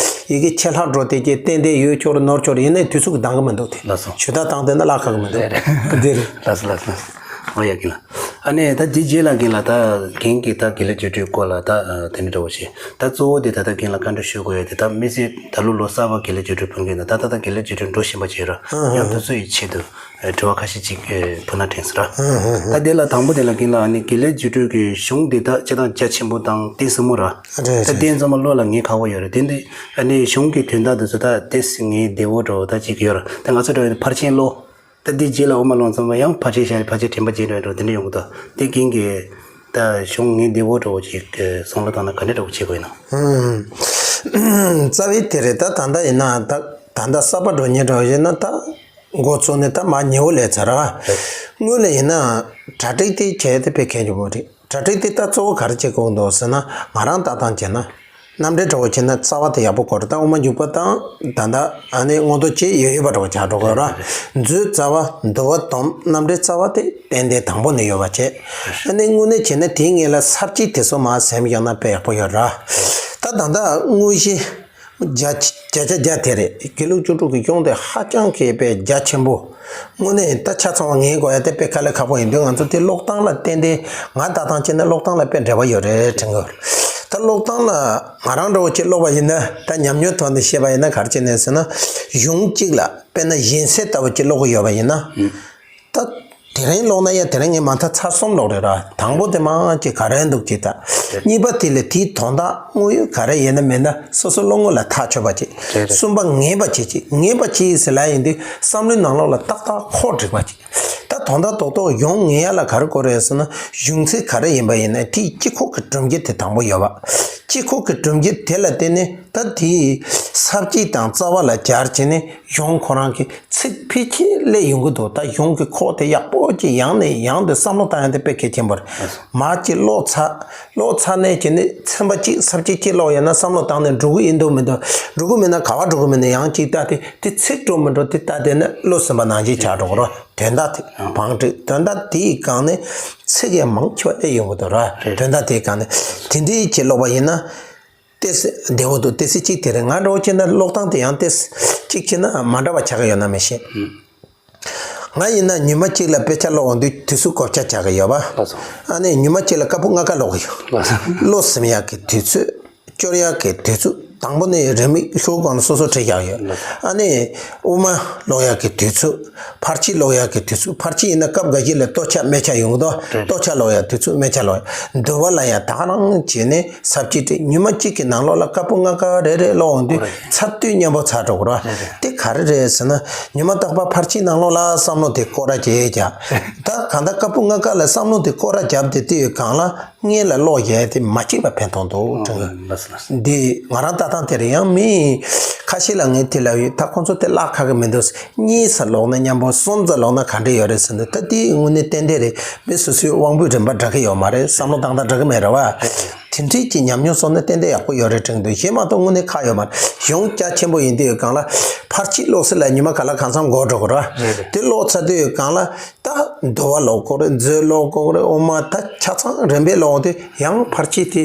ཡི་གེ་ཆད་ལྷག་འགྲོ་དེ་གྱད་ཏན་ཏན་ཡོད་ཆོག་རེད། ནོར་ཆོག་རེད། ཡིན་ནའི་དུས་ཚོད་ཀྱི་འདང་གི་མི་འདུག་དེ། ལགས་སོ། ཞུ་དག་བཏང་བསྡད་ན་ལ་ཁག་གི་མི་འདུག་རེད་རེད། འདི་རེད། ལགས་སོ་ལགས་སོ་ལགས་སོ། ཨོ་ཡ་རྒན་ལགས། ཨ་ནི་ད་འདི་རྗེས་ལ་རྒན་ལགས་ད་རྒན་གྱིས་ད་དགེ་ལེགས་བཅུ་དྲུག་སྐོར་ལ་ད་དེ་འདྲ་འདྲ་བོ་ཞིག་ད་གཙོ་བོ་དེ་ད་ལྟ་རྒན་ལགས་བཀའ་འདྲི་ཞུ་དགོས་ཡ་དེ། ད་དམིགས་བསལ་ད་ལོ་ལོ་གསར་པ་དགེ་ལེགས་བཅུ་དྲུག་ཕུལ་མཁན་དང་ད་ད་ལྟ་དགེ་ལེགས་བཅུ་དྲུག་འགྲོ་བཞིན་པ་ཅིག་ཡོད་ར། ཡང་དེ་ཚོ་ཡི་ཆེད་དུ་དྲི་བ་ཁ་ཤས་ཅིག་ཕུལ་ན་དྲན་སོང་ར། ད་དེ་ལ་དང་པོ་དེ་ལ་རྒན་ལགས་ཨ་ནི་དགེ་ལེགས་བཅུ་དྲུག་གི་གཞུང་དེ་ད་སྤྱིར་བཏང་རྒྱ་ཆེན་པོ་དང་གཏིང་ཟབ་མོ་ར། རེད་ད་རེད། དེ་ཙམ་བློ་ལ་ངེས་ཁག་པོ་ཡོད་རེད། དེ་འདི་ཨ་ནི་གཞུང་གི་དོན་དག་དེ་ཚོ་ད་ཏོག་ཙམ་ངེས་བདེ་བོ་འདྲ་བོ་ད་ཅིག་ཡོད་ར། ད་ང་ཚོ་འདྲ་བོ་ཕར་ཕྱིན་ཀློག་ད་འདི་རྗེས་ལ་དབུ་མ་ཀློང་ཚང་མ་ཡང་ཕལ་ཆེར་བཞག་ཕལ་ཆེར་དྲན་པ་བརྗེད་འགྲོ་འགྲོ་དེ་འདྲ་ཡོང་གི་འདུག་དེ་རྒན་གྱིས་ད་གཞུང་ངེས་བདེ་བོ་འདྲ་བོ་ཅིག་བསམ་བློ་བཏང་ན་ག་འདྲ་འདྲ་བོ་བྱེད་དགོས་ཡིན་ན། ཧུམ། རྩ་བའི་དེ་རེད། ད་ད་ལྟ་ཡིན་ན་ད་ད་ལྟ་གསར་པ་འགྲོ་མཁན་འདྲ་བོ་ཡིན་ན་ད་འགོ་ཚུགས་ནས་ད་མར་ཉེ་བོ་ལས་ཚར་བ། རེད། སྔོན་ལ་ཡིན་ན་གྲ་སྒྲིག་དེ་བྱས་ཏེ་དཔེ་གལ་ཆེན་པོ་རེད། གྲ་སྒྲིག་དེ་ད་གཙོ་བོ་ག་རེ་བྱེད་དགོས་འདུག་ཟེར་ན། ང་རང་ལྟ་སྟངས་བྱས་ན། རྣམ་འགྲེལ་འདྲ་བོ་བྱས་ན་རྩ་བ་དེ་ཡག་པོ་དགོས་རེད། ད་དབུ་མ་འཇུག་པ་དང་ད་ལྟ་ཨ་ནི་མངོན་རྟོགས་བཅས་ཡོད་ཡོད་པ་འདྲ་བོ་ཆགས་འགྲོ་གི་ར། མཛོད་རྩ་བ། འདུལ་བ་སྡོམ། རྣམ་འགྲེལ་རྩ་བ་དེ་ཏན་ཏན་དང་པོ་ནས་ཡོད་པ་བྱས། ཨ་ནི་དངོས་གནས་བྱས་ན་དེའི་སྔོན་ལ་ས་བཅད་དེ་ཚོ་མར་ཟིན་བཞག་ན་དཔེ་ཡག་པོ་ཡོད་ར། ད་ད་ལྟ་དངོས་གཞི་བརྒྱ་བརྒྱ་ཆ་བརྒྱ་དེ་རེད། དགེ་ལུགས་བཅུ་དྲུག་གི་གཞུང་དེ་ཧ་ཅང་གི་དཔེ་རྒྱ་ཆེན་པོ། དངོས་གནས་ད་ཆ་ཚང་བ་ངེས་དགོས་ཡ་དེ་དཔེ་དཀའ་ལས་ཁག་པོ་ཡིན་དུས། ང་ཚོ་དེ་ཀློག་སྟངས་ལ་ཏན་ཏན་ང་ལྟ་སྟངས་བྱས་ན་ཀློག་སྟངས་ལ་དཔེ་འབྲེལ་བ་ཡོད་རེད་དྲན་གི། ད་ཀློག་སྟངས་ལ་ང་རང་འདྲ་བོ་ཅིག་ཀློག་པ་ཡིན་ན། ད་ཉམས་མྱོང་ཐོག་ནས་བཤད་པ་ཡིན་ན་ག་རེ་བྱས་ནས་ཟེར་ན། གཞུང་གཅིག་ལ་དཔེར་ན་གཞན་སེལ་ལྟ་བུ་ཅིག་ཀློག་གི་ཡོད་པ་ཡིན་ན། ད་དེ་རིང་ཀློག་ན་ཡང་དེ་རིང་ངས་མ་མཐའ་ཚར་གསུམ་ཀློག་རེད་ར། དང་པོ་དེ་མང་ཅིག་ག་རེ་འདུག་ཅིག་ལྟ། གཉིས་པ་དེ་ལ་དེའི་དོན་དག་དངོས་ཡོད་ག་རེ་ཡིན་ན་མིན་ན་སོ་སོ་བློ་ངོ་ལ་ཐག་ཆོད་པ་ཅིག་རེད་རེད། གསུམ་པ་ངེས་པ་བྱེད་ཅིག་ངེས་པ་བྱེད་ཟེར་ལབ་ཡིན་དུས་བསམ་བློའི་ནང་ལོགས་ལ་ཏག་ཏག་ཁོག་འགྲིག་པ་ཅིག་ད་དོན་དག་རྡོག་རྡོག་ཡོང་ངེས་ཡ་ལ་ག་རེ་དགོས་རེད་ཟེར་ན། གཞུང་ཚིག་ག་རེ་ཡིན་པ་ཡིན་ན་དེའི་དཀྱིལ་འཁོར་གྱི་གྲུབ་འབྲས་དེ་དང་པོ་ཡོད་པ། དཀྱིལ་འཁོར་གྱི་གྲུབ་འབྲས་དེ་ལ་བརྟེན་ནས་ད་དེའི་ས་བཅད་དང་རྩ་བ་ལ་སྦྱར་བྱས་ནས་གཞུང་ཁོ་རང་གི་ཚིག་ཕལ་ཆེར་སླེབས་ཡོང་གི་འདུག་ད་གཞུང་གི་ཁོག་དེ་ཡག་པོ་ཅིག་ཡང་ནས་ཡང་དུ་བསམ་བློ་བཏང་ཡ་དེ་དཔེ་གལ་ཆེན་པོ་རེད། མར་ཅིག་ཀློག་ཚར། ཀློག་ཚར་ནས་བྱས་ནས་ཚན་པ་གཅིག་ས་བཅད་གཅིག་ཀློག་ཡོད་ན་བསམ་བློ་བཏང་ནས་འགྲོ་གི་ཡིན་འདུག་མི་འདུག་འགྲོ་གི་མིན་ན་ག་པར་འགྲོ་གི་མིན་ན་ཡང་གཅིག་ལྟ་སྟེ་དེ་ཚིག་འགྲོ་མི་འགྲོ་དེ་ལྟ་བསྡད་ན་བློ་ཟིན་པ་ནང་བཞིན་ཆགས་འགྲོ་གི་རེད། དོན་དག་དེ་བང་སྒྲིག་དོན་དག་དེའི་སྒང་ནས་ཚིག་ཡང་མང་ཆེ་བ་སླེབས་ཡོང་གི་འདུག་ར། རེད། དོན་དག་དེའི་སྒང་ནས་དེ་འདྲའི་ཅིག་ཀློག་པ་ཡིན་ན་ཏོག་ཙམ་བདེ་བོ་འདུག་ཏོག་ཙམ་གཅིག་དེ་རེད། ང་འདྲ་བོ་བྱས་ན་ཀློག་སྟངས་དེ་ཡང་ཏོག་ཙམ་གཅིག་བྱས་ན་མ་འདྲ་བ་ཆགས་ཀྱི་ཡོད་ན་མི་ཤེས། ང་ཡིན་ན་ཉི་མ་གཅིག་ལ་དཔེ་ཆ་ཀློག་འོང་དུས་དུས་ཚོད་བགོ་བཤའ་རྒྱག་གི་ཡོད་པ། ལགས་སོ། ཨ་ནི་ཉི་མ་གཅིག་ལ་ཀ་པོ་ལྔ་ཀ་ཀློག་གི་ཡོད། ལགས་སོ། བློ་ཟིན་ཡག་གི་དུས་ཚོད། སྐྱོར་ཡག་གི་དུས་ཚོད། དང་པོ་ནས་རེའུ་མིག་ཤོག་སྒང་ལ་སོ་སོ་བྲིས་བཞག་ཡོད། ལགས་སོ། ཨ་ནི་དབུ་མ་ཀློག་ཡག་གི་དུས་ཚོད། ཕར་ཕྱིན་ཀློག་ཡག་གི་དུས་ཚོད། ཕར་ཕྱིན་ཡིན་ན་སྐབས་འགའ་ཞིག་ལ་ལྟོ་ཆས་སྨན་ཆས་ཡོང་གི་འདུག་རེད། ལྟོ་ཆས་ཀློག་ཡག་དུས་ཚོད། སྨན་ཆས་ཀློག་ཡག་འདུལ་བ་ལ་ཡང་ད་ག་རང་བྱས་ནས་ས་བཅད་བྲིས། ཉི་མ་གཅིག་གི་ནང་ལོགས་ལ་ཀ་པོ་ལྔ་ཀ་རེ་རེ་ཀློག་འོང་དུས་ཨོ་རེད། ཚར་དུས་མཉམ་པོ་ཚར་འགྲོ་གི་རེད། རེད་རེད། དེ་ག་རེ་རེད་ཟེར་ན། ཉི་མ་རྟག་པར་ཕར་ཕྱིན་ནང་ལོགས་ལ་བསམ་བློ་དེ་སྐོར་ར་བརྒྱབ་བཞག་ད་གང་ལྟར་ཀ་པོ་ལྔ་ཀ་ལ་བསམ་བློ་དེ་སྐོར་ར་བརྒྱབ་སྟེ་དེའི་སྒང་ལ་སྔོན་ལ་ཀློག་ཡས་དེ་མ་བྱས་པ་ཕན་ཐོགས་འདུག་དྲན་གི། ལགས་སོ་ལགས་སོ། འདི་ང་རང་ལྟ་སྟངས་དེ་རེད། ཡང་མི་ཁ་ཤས་ལ་ངས་དེ་ལབ་ཡོད། ད་ཁོང་ཚོ་དེ་བརླག་ཁག་གི་མི་འདུག་གཉིས་ཙམ་ཀློག་ན་མཉམ་པོ། གསུམ་ཙམ་ཀློག་ན་ག་འདྲ་ཡོད་རེད་ཟེར་འདུག་ད་དེ་དངོས་གནས་ཏན་ཏན་རེད། མི་སོ་སོའི་དབང་པོའི་རིམ་པ་འདྲ་གི་ཡོད་མ་རེད། བསམ་བློ་བཏང་སྟངས་འདྲ་གི་མེད་རེད་བ། དེ་འདྲའི་ཅིག་ཉམས་མྱོང་སོང་ན་ཏན་ཏན་ཡག་པོ་ཡོད་རེད་དྲན་འདུག་གཞན་མ་གཏོགས་དངོས་གནས་ཁག་ཡོད་མ་རེད། གཞུང་རྒྱ་ཆེན་པོ་ཡིན་དུས་སྒང་ལ་ཕར་ཕྱིན་ཀློག་ས་ལ་ཉི་མ་ག་ལ་གང་འཚམ་འགོར་འགྲོ་གི་རེད་བ། རེད་རེད། དེ་ཀློག་ཚར་དུས་སྒང་ལ་ད་འདུལ་བ་ཀློག་དགོས་རེད། མཛོད་ཀློག་དགོས་རེད། དབུ་མ་ད་ཆ་ཚང་རིམ་པས་ཀློག་དུས་ཡང་ཕར་ཕྱིན་དེ་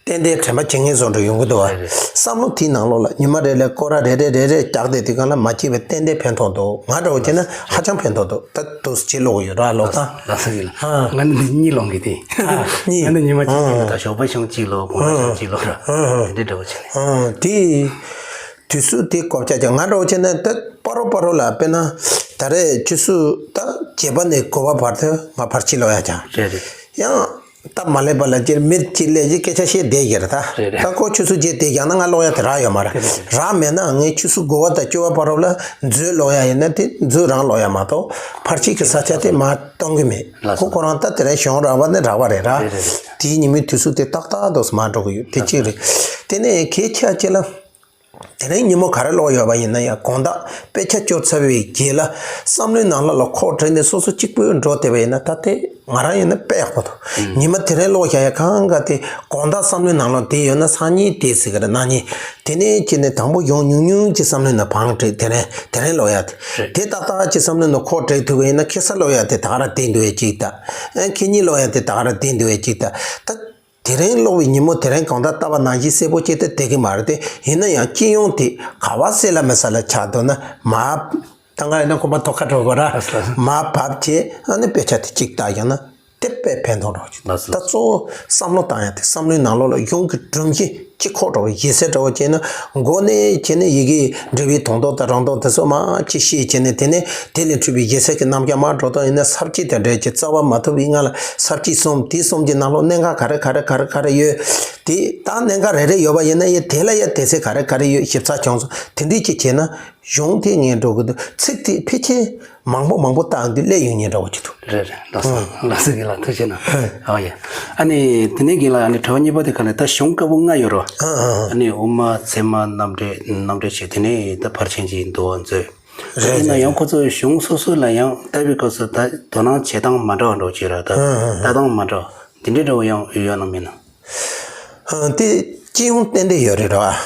ཏན་ཏན་དྲན་པ་བྱེད་མཁན་བཟོ་འདྲ་ཡོང་གི་འདུག་བ། རེད་རེད། བསམ་བློ་དེའི་ནང་ལོགས་ལ་ཉི་མ་རེ་ལ་སྐོར་ར་རེ་རེ་རེ་རེ་རྒྱག་བསྡད་དུས་སྒང་ལ་མ་བྱས་པའི་ཏན་ཏན་ཕན་ཐོགས་འདུག་ང་འདྲ་བོ་བྱས་ན་ཧ་ཅང་ཕན་ཐོགས་འདུག་ད་འདུག་སེ་ཅིག་ཀློག་གི་ཡོད་ར་ཀློག་སྟངས། ལགས་སོ་ཡིན་ལགས། ཨ། ང་ནི་འདི་གཉིས་ཀློག་གི་དེ། ཨ། གཉིས། ང་ནི་ཉི་མ་གཅིག་ཨ། ལ་ད་ཞོགས་པ་གཞུང་གཅིག་ཀློག་དགོང་དག་གཞུང་གཅིག་ཀློག་ར། ཨ། དེ་འདྲ་འདྲ་བོ་བྱས་ནས། ཨ། དེ་དུས་ཚོད་དེ་བགོ་བཤའ་རྒྱག་ང་འདྲ་བོ་བྱས་ན་ད་པ་རོ་པ་རོ་ལ་དཔེར་ན། ད་རེས་ཆུ་ཚོད་ད་བརྒྱད་པ་ནས་དགུ་པ་བར་དུ་ང་ཕར་ཕྱིན་ལོག་ཡ་ཀྱང་། རེད་རེད། ཡང་། སྟབས་མ་ལེགས་པ་ལ་ཅིག་མི་གཅིག་སླེབས་ཀྱི་སྐད་ཆ་བཤད་བསྡད་ཀྱི་རེད་ད། རེད་རེད། ད་ཁོ་ཆུ་ཚོད་བརྒྱད་དེ་ཀྱང་ན་ང་ལོག་ཡ་དེ་རག་ཡོད་མ་རེད། རེད་རེད། རག་མེད་ན་ངས་ཆུ་ཚོད་དགུ་པ་དང་བཅུ་པ་བར་ལ་འཛུལ་ལོག་ཡ་ཡིན་ན་དེ་འཛུལ་རང་ལོག་ཡ་མ་གཏོགས་ཕར་ཕྱིན་གྱི་ས་ཆ་དེ་མར་གཏོང་གི་མེད། ལགས་སོ། ཁོ་ཁོ་རང་ད་དེ་རིང་གཞུང་རག་པ་ནི་རག་པ་རེད་ར། རེད་རེད་རེད། དེའི་ཉིན་མོའི་དུས་ཚོད་དེ་ཏག་ཏག་འདུག་སེ་མར་འགྲོ་གི་ཡོད། དེ་གཅིག་རེད། དེ་ནས་གལ་ཆེ་ཆེ་ལ། དེ་རིང་ཉིན་མོ་ག་རེ་ཀློག་ཡོད་པ་ཡིན་ན་ཡང་དགོང་དག་དཔེ་ཆ་སྐྱོར་ཚར་བའི་རྗེས་ལ་བསམ་བློའི་ནང་ལོགས་ལ་ཁོག་བྲེགས་ནས་སོ་སོ་གཅིག་པུས་འགྲོ་བསྡད་པ་ཡིན་ན་ད་དེ་ང་རང་ཡིན་ན་དཔེ་ཡག་པོ་འདུག་ཨང་། ཉི་མ་དེ་རིང་ཀློག་བཞག་ཡ་གང་ག་དེ་དགོང་དག་བསམ་བློའི་ནང་ལོགས་དེ་ཡོད་ན་སང་ཉིན་དེ་ཟེར་གི་རེད། གནངས་ཉིན་དེ་ནས་ཁྱེར་ནས་དང་པོ་ཡོང་ཉུང་ཉུང་གི་བསམ་བློའི་ནང་བང་བྲེགས་དེ་རིང་དེ་རིང་ཀློག་ཡ་དེ་རེད། དེ་ཏག་ཏག་གི་བསམ་བློའི་ནང་ཁོག་བྲེགས་ཐུབ་པ་ཡིན་ན་ཁེ་ས་ཀློག་ཡ་དེ་ད་ག་རང་བསྡད་འདུག་ཡ་གཅིག་ད། ཨ་ཁེ་ཉིན་ཀློག་ཡ་དེ་ད་ག་རང་བསྡད་འདུག་ཡ་གཅིག་ད། ད། དེ་རིང་ཀློག་པའི་ཉིན་མོ་དེ་རིང་གང་ལྟར་ལྟ་བ་ནང་བཞིན་གསལ་པོ་ཅིག་ཏུ་བསྡད་ཀྱི་མ་རེད་དེ། ཡིན་ན་ཡང་སྤྱི་ཡོངས་དེ་ག་བ་གསལ་ལ་མི་གསལ་ལ་ཆགས་འདུག་ན་མ། ད་ང་ཡིན་ན་ཁོ་པ་ཐོག་ཁ་འགྲོ་དགོས་ར། ལགས་སོ། མར་བབས་བྱས་ཨ་ནི་དཔེ་ཆ་དེ་གཅིག་བལྟས་ཡོང་ན་དེ་དཔེ་ཕན་ཐོགས་འགྲོ་གི། ལགས་སོ། ད་གཙོ་བོ་བསམ་བློ་བཏང་ཡ་དེ་བསམ་བློའི་ནང་ལོགས་ལ་གཞུང་གི་སྒྲོམ་གཞི་གཅིག་ཁོག་འགྲོ་བ་ཡིད་གསལ་འདྲ་བོ་བྱས་ན་མགོ་ནས་བྱས་ནས་ཡི་གེ་འབྲི་བའི་དོན་དག་དང་རང་དོན་དེ་ཚོ་མར་ཅིག་ཤེས་བྱས་ནས་དེ་ནས་དེ་ལས་འཕྲོས་པའི་ཡིད་གསལ་གྱི་རྣམ་གཞག་མར་འགྲོ་སྟངས་ཡིན་ན་ས་བཅད་དང་འབྲེལ་གྱི་རྩ་བ་མ་ཐུབ་པའི་སྔ་ལ། ས་བཅད་གསུམ། དེ་གསུམ་གྱི་ནང་ལོགས་གནད་འགག་ག་རེ་ག་རེ་ག་རེ་ག་རེ་ཡོད། དེ་ད་གནད་འགག་རེ་རེ་ཡོད་པ་ཡིན་ན་ཡང་དེ་ལ་ཡང་དེ་ཚེ་ག་རེ་ག་རེ་ཡོད་ཞིབ་ཚགས་བྱུང་སོང་། དེ་འདྲས་ཅིག་བྱས་ན་གཞུང་དེ་ངས་འགྲོ་གི་འདུག་ཚིག་དེ་ཕལ་ཆེར་མང་པོ་མང་པོ་བཏང་དུས་སླེབས་ཡོང་ཉེན་འདྲ་བོ་ཅིག་འདུག་རེད་རེད། ལགས་སོ། ལགས་སོ། རྒན་ལགས་ཐུགས་རྗེ་གནང་། ཨ་ཡ། ཨ་ནི་དེ་ནས་རྒན་ལགས་ཨ་ནི་དྲི་བ་གཉིས་པ་དེ་ག་ལ་ད་གཞུང་དཀར་པོ་ལྔ་ཡོད་རོ། ཨ་ནི་དབུ་མ་ཚད་མ་རྣམ་འགྲེལ་རྣམ་འགྲེལ་བྱས། དེ་ནས་ད་ཕར་ཕྱིན་གྱི་འདུལ་བ་མཛོད། རེད། ཡིན་ན་ཡང་ཁོ་ཚོའི་གཞུང་སོ་སོ་ལ་ཡང་ལྟ་བའི་སྐབས་སུ་ད་དོ་སྣང་བྱེད་སྟངས་མ་འདྲ་བ་འགྲོ་གི་ར། ད་ལྟ་སྟངས་མ་འདྲ་བ་འདི་འདྲའི་འདྲ་བོ་ཡང་ཡོད་ན་མིན་ན། དེ་སྤྱི་ཡོངས་ཏན་ཏན་ཡོད་རེད་ར།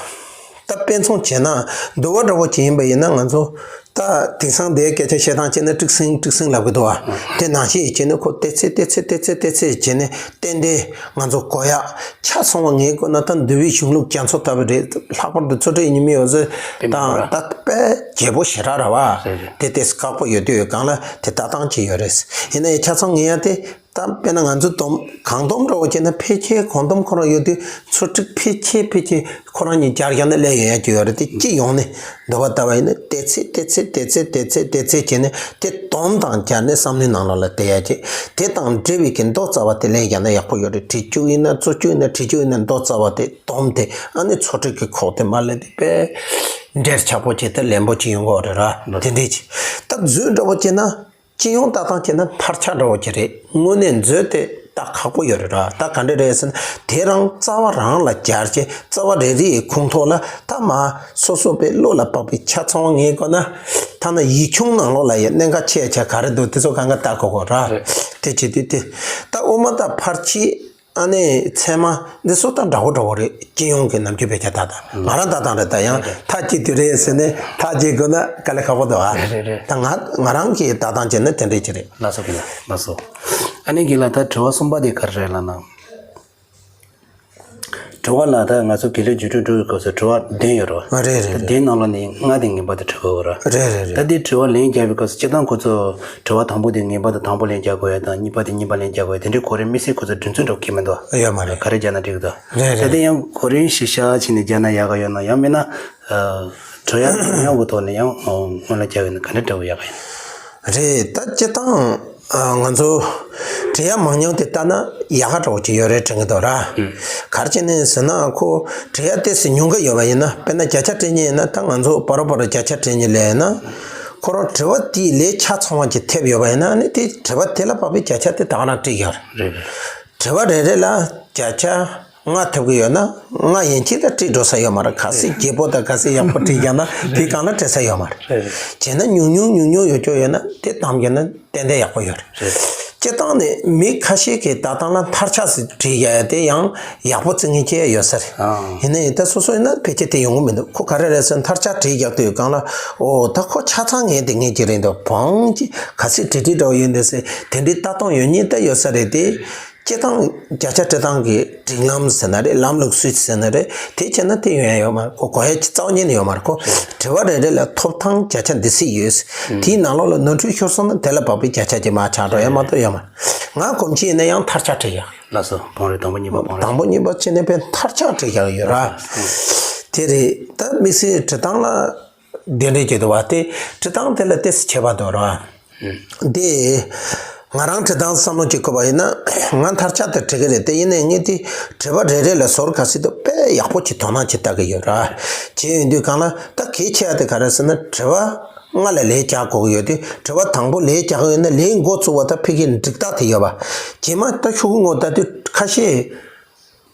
ད་དཔེ་མཚོན་བྱས་ན་འདུལ་བ་འདྲ་བོ་ཅིག་ཡིན་པ་ཡིན་ན་ང་ཚོ་ད་དེང་སང་འདིའི་སྐད་ཆ་བཤད་སྟངས་བྱས་ན་ཀྲིག་སིང་ཀྲིག་སིང་ལབ་གི་འདུག་བ། དེ་ནང་བཞིན་བྱས་ནས་ཁོ་ཏེ་ཚེ་ཏེ་ཚེ་ཏེ་ཚེ་ཏེ་ཚེ་བྱས་ནས། ཏན་ཏན་ང་ཚོ་གོ་ཡག་ཆ་ཚང་བ་ངེས་དགོས་ན་ད་འདུལ་བའི་གཞུང་ལུགས་རྒྱ་མཚོ་ལྟ་བུ་རེད། ལྷག་པར་དུ་ཚུལ་ཁྲིམས་ཡིན་མིན་ཡོད་ཚད་དང་ད་དཔེ་རྒྱས་པོ་ཞེ་དྲག་ར་བ། རེད་རེད། དེ་ཏེ་ཁག་པོ་ཡོད་དུས་ཡོད་གང་ལ་དེ་ལྟ་སྟངས་ཅིག་ཡོད་རེད། ཡིན་ན་ཡང་ཆ་ཚང་ངེས་ཡ་དེ་ད་དཔེར་ན་ང་ཚོ་སྡོམ་གང་སྡོམ་འདྲ་བོ་བྱས་ན་ཕལ་ཆེར་གང་སྡོམ་ཁོ་རང་ཡོད་དུས་ཚུལ་ཁྲིམས་ཕལ་ཆེར་ཕལ་ཆེར་ཁོ་རང་གཉིས་སྦྱར་བཞག་ན་སླེབས་ཡོང་ཡ་ཅིག་ཡོད་རེད། དེ་སྤྱི་ཡོངས་ནས་འདུལ་བ་ལྟ་བ་ཡིན་ན་ཏེ་ཚེ་ཏེ་ཚེ་ཏེ་ཚེ་ཏེ་ཚེ་ཏེ་ཚེ་བྱས་ནས་དེ་སྡོམ་དང་སྦྱར་ནས་བསམ་བློའི་ནང་ལོགས་ལ་བསྡད་ཡ་ཅིག་དེ་དང་འབྲེལ་བའི་གི་མདོ་རྩ་བ་དེ་ལེན་བཞག་ན་ཡག་པོ་ཡོད་རེད། ཁྲིད་བཅུག་ཡིན་ན་རྩོད་བཅུག་ཡིན་ན་ཁྲིད་བཅུག་ཡིན་ན་མདོ་རྩ་བ་དེ་སྡོམ་དེ་ཨ་ནི་ཚུལ་ཁྲིམས་ཀྱི་ཁོག་དེ་མ་ལེན་དེ་དཔེ་འབྲེལ་ཆགས་པོ་བྱས་ཏེ་ལེན་པོ་ཅིག་ཡོང་གི་ཡོད་རེད་ར། དེ་འདྲས་ཅིག་ད་མཛོད་འདྲ་བོ་བྱས་ན། སྤྱི་ཡོངས་ལྟ་སྟངས་བྱས་ན་མཐར་ཆགས་འདྲ་བོ་ཅིག་རེད། དངོས་གནས་མཛོད་དེ་ད་ཁག་པོ་ཡོད་རེད་ར། ད་ག་འདྲ་རེད་ཟེར་ན་དེ་རང་རྩ་བ་རང་ལ་སྦྱར་བྱས་རྩ་བ་རེ་རེ་ཡི་ཁོངས་གཏོགས་ལ་ད་མ་སོ་སོ་པའི་བློ་ལ་བབས་པའི་ཆ་ཚང་བ་ངེས་དགོས་ན། ཐ་ན་ཡིག་ཆུང་ནང་ལོགས་ལ་ཡང་གནད་འགག་ཆེ་ཆ་ག་རེ་འདུག་དེ་ཚོ་གང་ག་ལྟ་དགོས་དགོས་ར། རེད། དེ་བྱེད་དུས་དེ་ད་དབུ་མ་དང་ཕར་ཕྱིན། ཨ་ནི་ཚད་མ་འདི་སོ་ད་འདྲ་བོ་འདྲ་བོ་རེད། སྤྱི་ཡོངས་ཀྱི་ནམ་རྒྱུན་བེད་སྤྱོད་ད་ལྟ་ང་རང་ལྟ་སྟངས་རེད། ད་ཡང་རེད་རེད། ཐག་གཅོད་དུས་རེད་ཟེར་ནས་ཐག་གཅོད་དགོས་ན་དཀའ་ལས་ཁག་པོ་འདུག་ཨ། རེད་རེད་རེད། ད་ང་ང་རང་གི་ལྟ་སྟངས་བྱས་ན་དེ་འདྲས་ཅིག་རེད། ལགས་སོ་རྒན་ལགས་ལགས་སོ། ཨ་ནི་རྒན་ལགས་ད་དྲི་བ་གསུམ་པ་དེ་ག་རེ་རེད་ལབ་ན། དྲི་བ་ལ་ད་ང་ཚོ་དགེ་ལས་རྒྱུགས་སྤྲོད་འགྲོ་བའི་སྐབས་སུ་དྲི་བ་བདུན་ཡོད་རེད་བ། རེད་རེད་རེད། ད་བདུན་ནང་ལོགས་ནས་ལྔ་དེ་ངེས་པར་དུ་དྲི་དགོས་རེད། རེད་རེད་རེད། ད་དེ་དྲི་བ་ལན་རྒྱག་པའི་སྐབས་སུ་སྤྱིར་བཏང་ཁོ་ཚོ་དྲི་བ་དང་པོ་དེ་ངེས་པར་དུ་དང་པོ་ལན་རྒྱག་དགོས་ཡ་དང་གཉིས་པ་དེ་གཉིས་པ་ལན་རྒྱག་དགོས་ཡ་དེ་འདྲའི་གོ་རིམ་དམིགས་བསལ་ཁོ་ཚོ་སྒྲིག་ཚུལ་འདྲ་བོ་ཁྱད་མི་འདུག་ཨ། ཡོད་མ་རེད། ག་རེ་རྒྱག་ན་འགྲིག་འདུག་རེད་རེད། ད་དེ་ཡང་གོ་རིམ་གཞི་བཞག་བྱས་ནས་རྒྱག་ན་ཡག་ག་ཡོད་ན། ཡང་མིན་ན་དྲི་ཡ་མང་ཉུང་གི་ཐོག་ནས་ཡང་སྔོན་ལ་རྒྱག་ཡོད་ན་ག་འདྲ་འདྲ་བོ་ཡག་ག་ཡིན། རེད། ད་སྤྱིར་བཏང་ང་ཚོ་དྲི་ཡ་མང་ཉུང་དེ་ལྟ་ན་ཡག་ག་འདྲ་བོ་ཅིག་ཡོད་རེད་དྲན་གི་འདུག་ར། ག་རེ་བྱས་ནས་ཟེར་ན་ཁོ་དྲི་ཡ་ཏོག་ཙམ་ཉུང་ག་ཡོད་པ་ཡིན་ན། དཔེར་ན་བརྒྱ་ཆ་སྤྲད་མཁན་ཡིན་ན་ད་ང་ཚོ་བར་བར་བརྒྱ་ཆ་སྤྲད་མཁན་ལས་ན། ཁོ་རང་དྲི་བ་དེའི་ལས་ཆ་ཚང་བ་ཅིག་ཐེབས་ཡོད་པ་ཡིན་ན་ཨ་ནི་དེ་དྲི་བ་དེ་ལ་དཔག་པའི་བརྒྱ་ཆ་དེ་ད་ག་རང་སྤྲད་ཡོད་རེད། རེད་རེད། དྲི་བ་རེ་རེ་ལ་བརྒྱ་ཆ་ལྔ་ཐེབས་ཀྱི་ཡོད་ན་ལྔ་ཡན་ཆད་ལ་སྤྲད་འགྲོ་ས་ཡོད་མ་རེད། ག་ཚད་རྒྱས་པོ་དང་ག་ཚད་ཡག་པོ་བྲིས་ཀྱང་ན་དེ་གང་ལ་སྤྲད་ས་ཡོད་མ་རེད། རེད་རེད། བྱས་ན་ཉུང་ཉུང་ཉུང་ཉུང་ཡོད་ཀྱོག་ཡོད་ན་དེ་བཏང་རྒྱུ་ན་ཏན་ཏན་ཡག་པོ་ཡོད་རེད། རེད། སྤྱིར་བཏང་ནས་མི་ཁ་ཤས་ཀྱིས་ལྟ་སྟངས་ལ་མཐར་ཆགས་སུ་བྲིས་རྒྱག་ཡ་དེ་ཡང་ཡག་པོ་བརྩི་མཁན་ཅིག་ཡོད་ས་རེད། ཨང་། ཡིན་ན་ཡང་ད་སོ་སོ་ཡིན་ན་ཕལ་ཆེར་དེ་ཡོང་གི་མི་འདུག་ཁོ་ག་རེ་རེད་ཟེར་ན་མཐར་ཆགས་བྲིས་རྒྱག་དུས་གང་ལ་ཨོ་ད་ཁོ་ཆ་ཚང་ངས་དེ་ངས་ཀྱི་རེད་འདུག་བང་ཅི་ག་ཚད་བྲིས་བྲིས་འདྲ་བོ་ཡོད་འདུག་ཟེར་དེ་འདྲའི་ལྟ་སྟངས་ཡོད་མཁན་ད་ཡོད་ས་རེད་དེ། སྤྱིར་བཏང་བརྒྱ་ཆ་སྤྲད་སྟངས་ཀྱི་སྒྲིག་ལམ་ཟེར་ན་རེད། ལམ་ལུགས་སྲོལ་ཟེར་ན་རེད། དེ་བྱས་ན་དེ་ཡོང་ཡ་ཡོད་མ་རེད། ཁོ་གོ་ཡ་ཅི་རྩ་བ་ཉིད་ནས་ཡོད་མ་རེད། ཁོ་དྲི་བ་རེ་རེ་ལ་ཐོབ་ཐང་བརྒྱ་ཆ་འདི་སྲིད་ཡོད། དེའི་ནང་ལོགས་ལ་ནོར་འཁྲུལ་ཤོར་སོང་ན་དེ་ལ་བབས་པའི་བརྒྱ་ཆ་ཅིག་མར་ཆག་འགྲོ་ཡ་མ་གཏོགས་ཡོད་མ་རེད། ང་གོམས་གཤིས་ཡིན་ན་ཡང་མཐར་ཆགས་བྲིས་ཡག་ལགས་སོ། བང་རེ་དང་པོ་གཉིས་པ་བང་རེ། དང་པོ་གཉིས་པ་བྱས་ནས་དཔེ་མཐར་ཆགས་བྲིས་ཡག་ཡོད་ར། དེ་རེད། ད་དམིགས་བསལ་འབྲི་སྟངས་ལ་ གདན་འདྲེན་བྱེད་དུ་བ་དེ་འབྲི་སྟངས་དེ་ལ་ཏོག་ཙམ་ཁྱད་པར་འདུག་ར། དེ་ང་རང་འབྲི་སྟངས་བསམ་བློ་ཅིག་འཁོར་བ་ཡིན་ན་ང་མཐར་ཆགས་དེ་འབྲི་གི་རེད། དེ་ཡིན་ནའི་ངས་དེ་འབྲི་བ་རེ་རེ་ལ་ཟུར་ག་ཚོད་འདུག་དཔེ་ཡག་པོ་ཅིག་དོ་སྣང་ཅིག་ལྟ་གི་ཡོད་ར། བྱས་ཡོང་དུས་གང་ལ་ད་གལ་ཆེ་བ་དེ་ག་རེ་ཟེར་ན་འབྲི་བ་ལྔ་ལ་ལན་རྒྱག་དགོས་ཀྱི་ཡོད་དུས་འབྲི་བ་དང་པོ་ལན་རྒྱག་གི་ཡོད་ན་ལན་འགོ་བཙུགས་པ་ད་ཕ་གིའི་འགྲིག་རྟགས་དེ་ཡོད་པ། རྗེས་མ་ད་ཤོག་གུ་ངོ་ལྟ་དུས་ཁ་ཤས།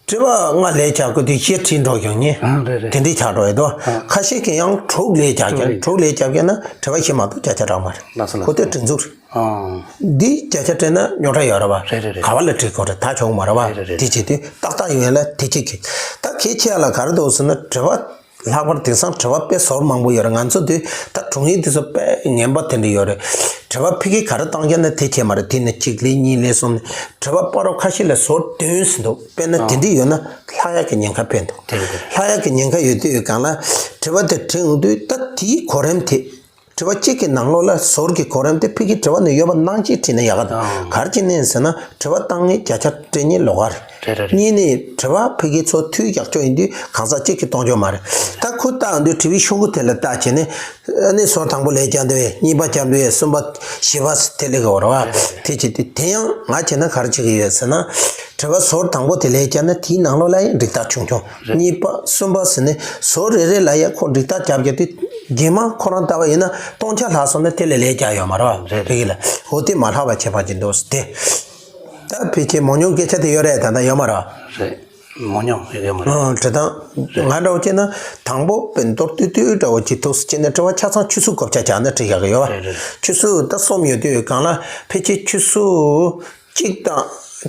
དྲི་བ་ལྔ་ལས་བྱ་དགོས་དུས་ཤེས་བྲིས་འགྲོ་ཡོང་ནི། ཨ་རེད་རེད། དེ་འདྲའི་ཆགས་འགྲོ་ཡོད་དོ། ཨ། ཁ་ཤས་ཀྱིས་ཡང་དྲུག་ལས་བྱ་རྒྱུ་དྲུག་ལས་དྲུག་ལས་བྱ་རྒྱུ་ན་དྲི་བ་ཤེས་མ་གཏོགས་བརྒྱ་ཆ་རག་མ་རེད། ལགས་སོ་ལགས་སོ། ཁོ་ཚོས་སྒྲིག་འཛུགས་རེད། ཨ། འདི་བརྒྱ་ཆ་སྤྲད་ན་རྙོག་དྲ་ཡོད་རེད་བ། རེད་རེད་རེད། ག་བ་ལ་བྲིས་དགོས་རེད་ད་ཆོག་མ་རེད་བ། རེད་རེད་རེད། དེ་བྱེད་དུས་ཏག་ཏག་ཡོང་ཡ་ལ་དེ་བྱེད་ཀྱི། ད་གལ་ཆེ་ཡ་ལ་ག་རེ་འདུག་ཟེར་ན་དྲི་བ། ལྷག་པར་དེང་སང་དྲི་བ་དཔེ་ཟོར་མང་པོ་ཡོད་རེད། ང་ཚོ་དུས་ད་དྲུང་ཡིག་དེ་ཚོ་དཔེ་ངན་པ་དེ་འདྲ་ཡོད་རེད། དྲི་བ་ཕ་གི་ག་རེ་བཏང་རྒྱུ་ན་དེ་བྱས་མ་རེད། དེ་ནས་གཅིག་ལས་གཉིས་ལས་གསུམ་ནས་དྲི་བ་སྤ་རོ་ཁ་ཤས་ལ་ཟོར་བདུན་ཟིན་འདུག་དཔེར་ན་དེ་འདྲ་ཡོད་ན་ལྷག་ཡག་གི་ཉེན་ཁ་དཔེ་འདུག་དེ་རེད་དེ་རེད། ལྷག་ཡག་གི་ཉེན་ཁ་ཡོད་དུས་ཡོད་གང་ལ་དྲི་བ་དེ་དྲི་འོང་དུས་ད་དེའི་གོ་རིམ་དེ། དྲི་བ་གཅིག་གི་ནང་ལོགས་ལ་ཟོར་གྱི་གོ་རིམ་དེ་ཕ་གི་དྲི་བ་ནི་ཡོད་པ་ནང་གཅིག་བྲིས་ན་ཡག་ག་འདུག་ཨང་། ག་རེ་བྱས་ནས་ཟེར་ན་དྲི་བ་བཏང་མཁན་བརྒྱ་ཆ་སྤྲད་མཁན་ལོགས་ཀ་རེད། རེད་རེད་རེད། གཉིས་ནས་དྲི་བ་ཕ་གི་ཚོ་མཐུད་རྒྱག་ཆོག་ཡིན་དུས་གང་ཟག་གཅིག་གིས་གཏོང་ཆོག་མ་རེད། ད་ཁོ་བལྟ་འདུག་དྲི་བའི་ཤོག་གུ་དེ་ལ་བལྟ་བྱས་ནས་ཨ་ནི་ཟོར་དང་པོ་ལས་རྒྱག་འདུག་བས་གཉིས་པ་རྒྱག་འདུག་བས་གསུམ་པ་བཞི་པ་དེ་ལས་ཀ་འོར་བ་དེ་བྱེད་དུས་དེ་ཡང་ང་བྱས་ན་ག་རེ་བྱེད་ཀྱི་ཡོད་ཟེར་ན་དྲི་བ་ཟོར་དང་པོ་དེ་ལས་རྒྱག་ན་དེའི་ནང་ལོགས་ལ་ཡང་འགྲིག་རྟགས་ཆུང་ཆུང་། རེད། གཉིས་པ་གསུམ་པ་ཟེར་ནས་ཟོར་རེ་རེ་ལ་ཡང་ཁོ་འགྲིག་རྟགས་རྒྱབ་རྒྱབ་དུས་རྗེས་མ་ཁོ་རང་ལྟ་བ་ཡིན་ན་སྟོང་ཆ་ལྷག་སོང་ན་དེ་ལས་ལས་རྒྱག་ཡོད་མ་རེད་བ། རེད། རེད་གི་ལ་འོ་དེ་མ་ལྷག་པ་བྱེད་པ་ཅིག་འདུག་སྟེ། ད་ཕལ་ཆེར་མང་ཉུང་སྐད་ཆ་དེ་ཡོད་རེད་ད་ལྟ་ཡོད་མ་རེད་བ། རེད། མང་ཉུང་ཡོད་མ་རེད། ཨང་དྲི་སྟངས་ང་འདྲ་བོ་བྱས་ན་དང་པོ་དཔེ་མདོར་བསྡུས་བསྡུས་འདྲ་བོ་ཅིག་ཐུགས་སུ་བྱས་ན་དྲི་བ་ཆ་ཚང་ཆུ་ཚོད་བགོ་བྱ་བྱས་ན་འགྲིག་ཡག་གི་ཡོད་བ། རེད་རེད། ཆུ་ཚོད་ད་གསུམ་ཡོད་དུས་གང་ལ་ཕལ་ཆེར་ཆུ་ཚོད་གཅིག་དང་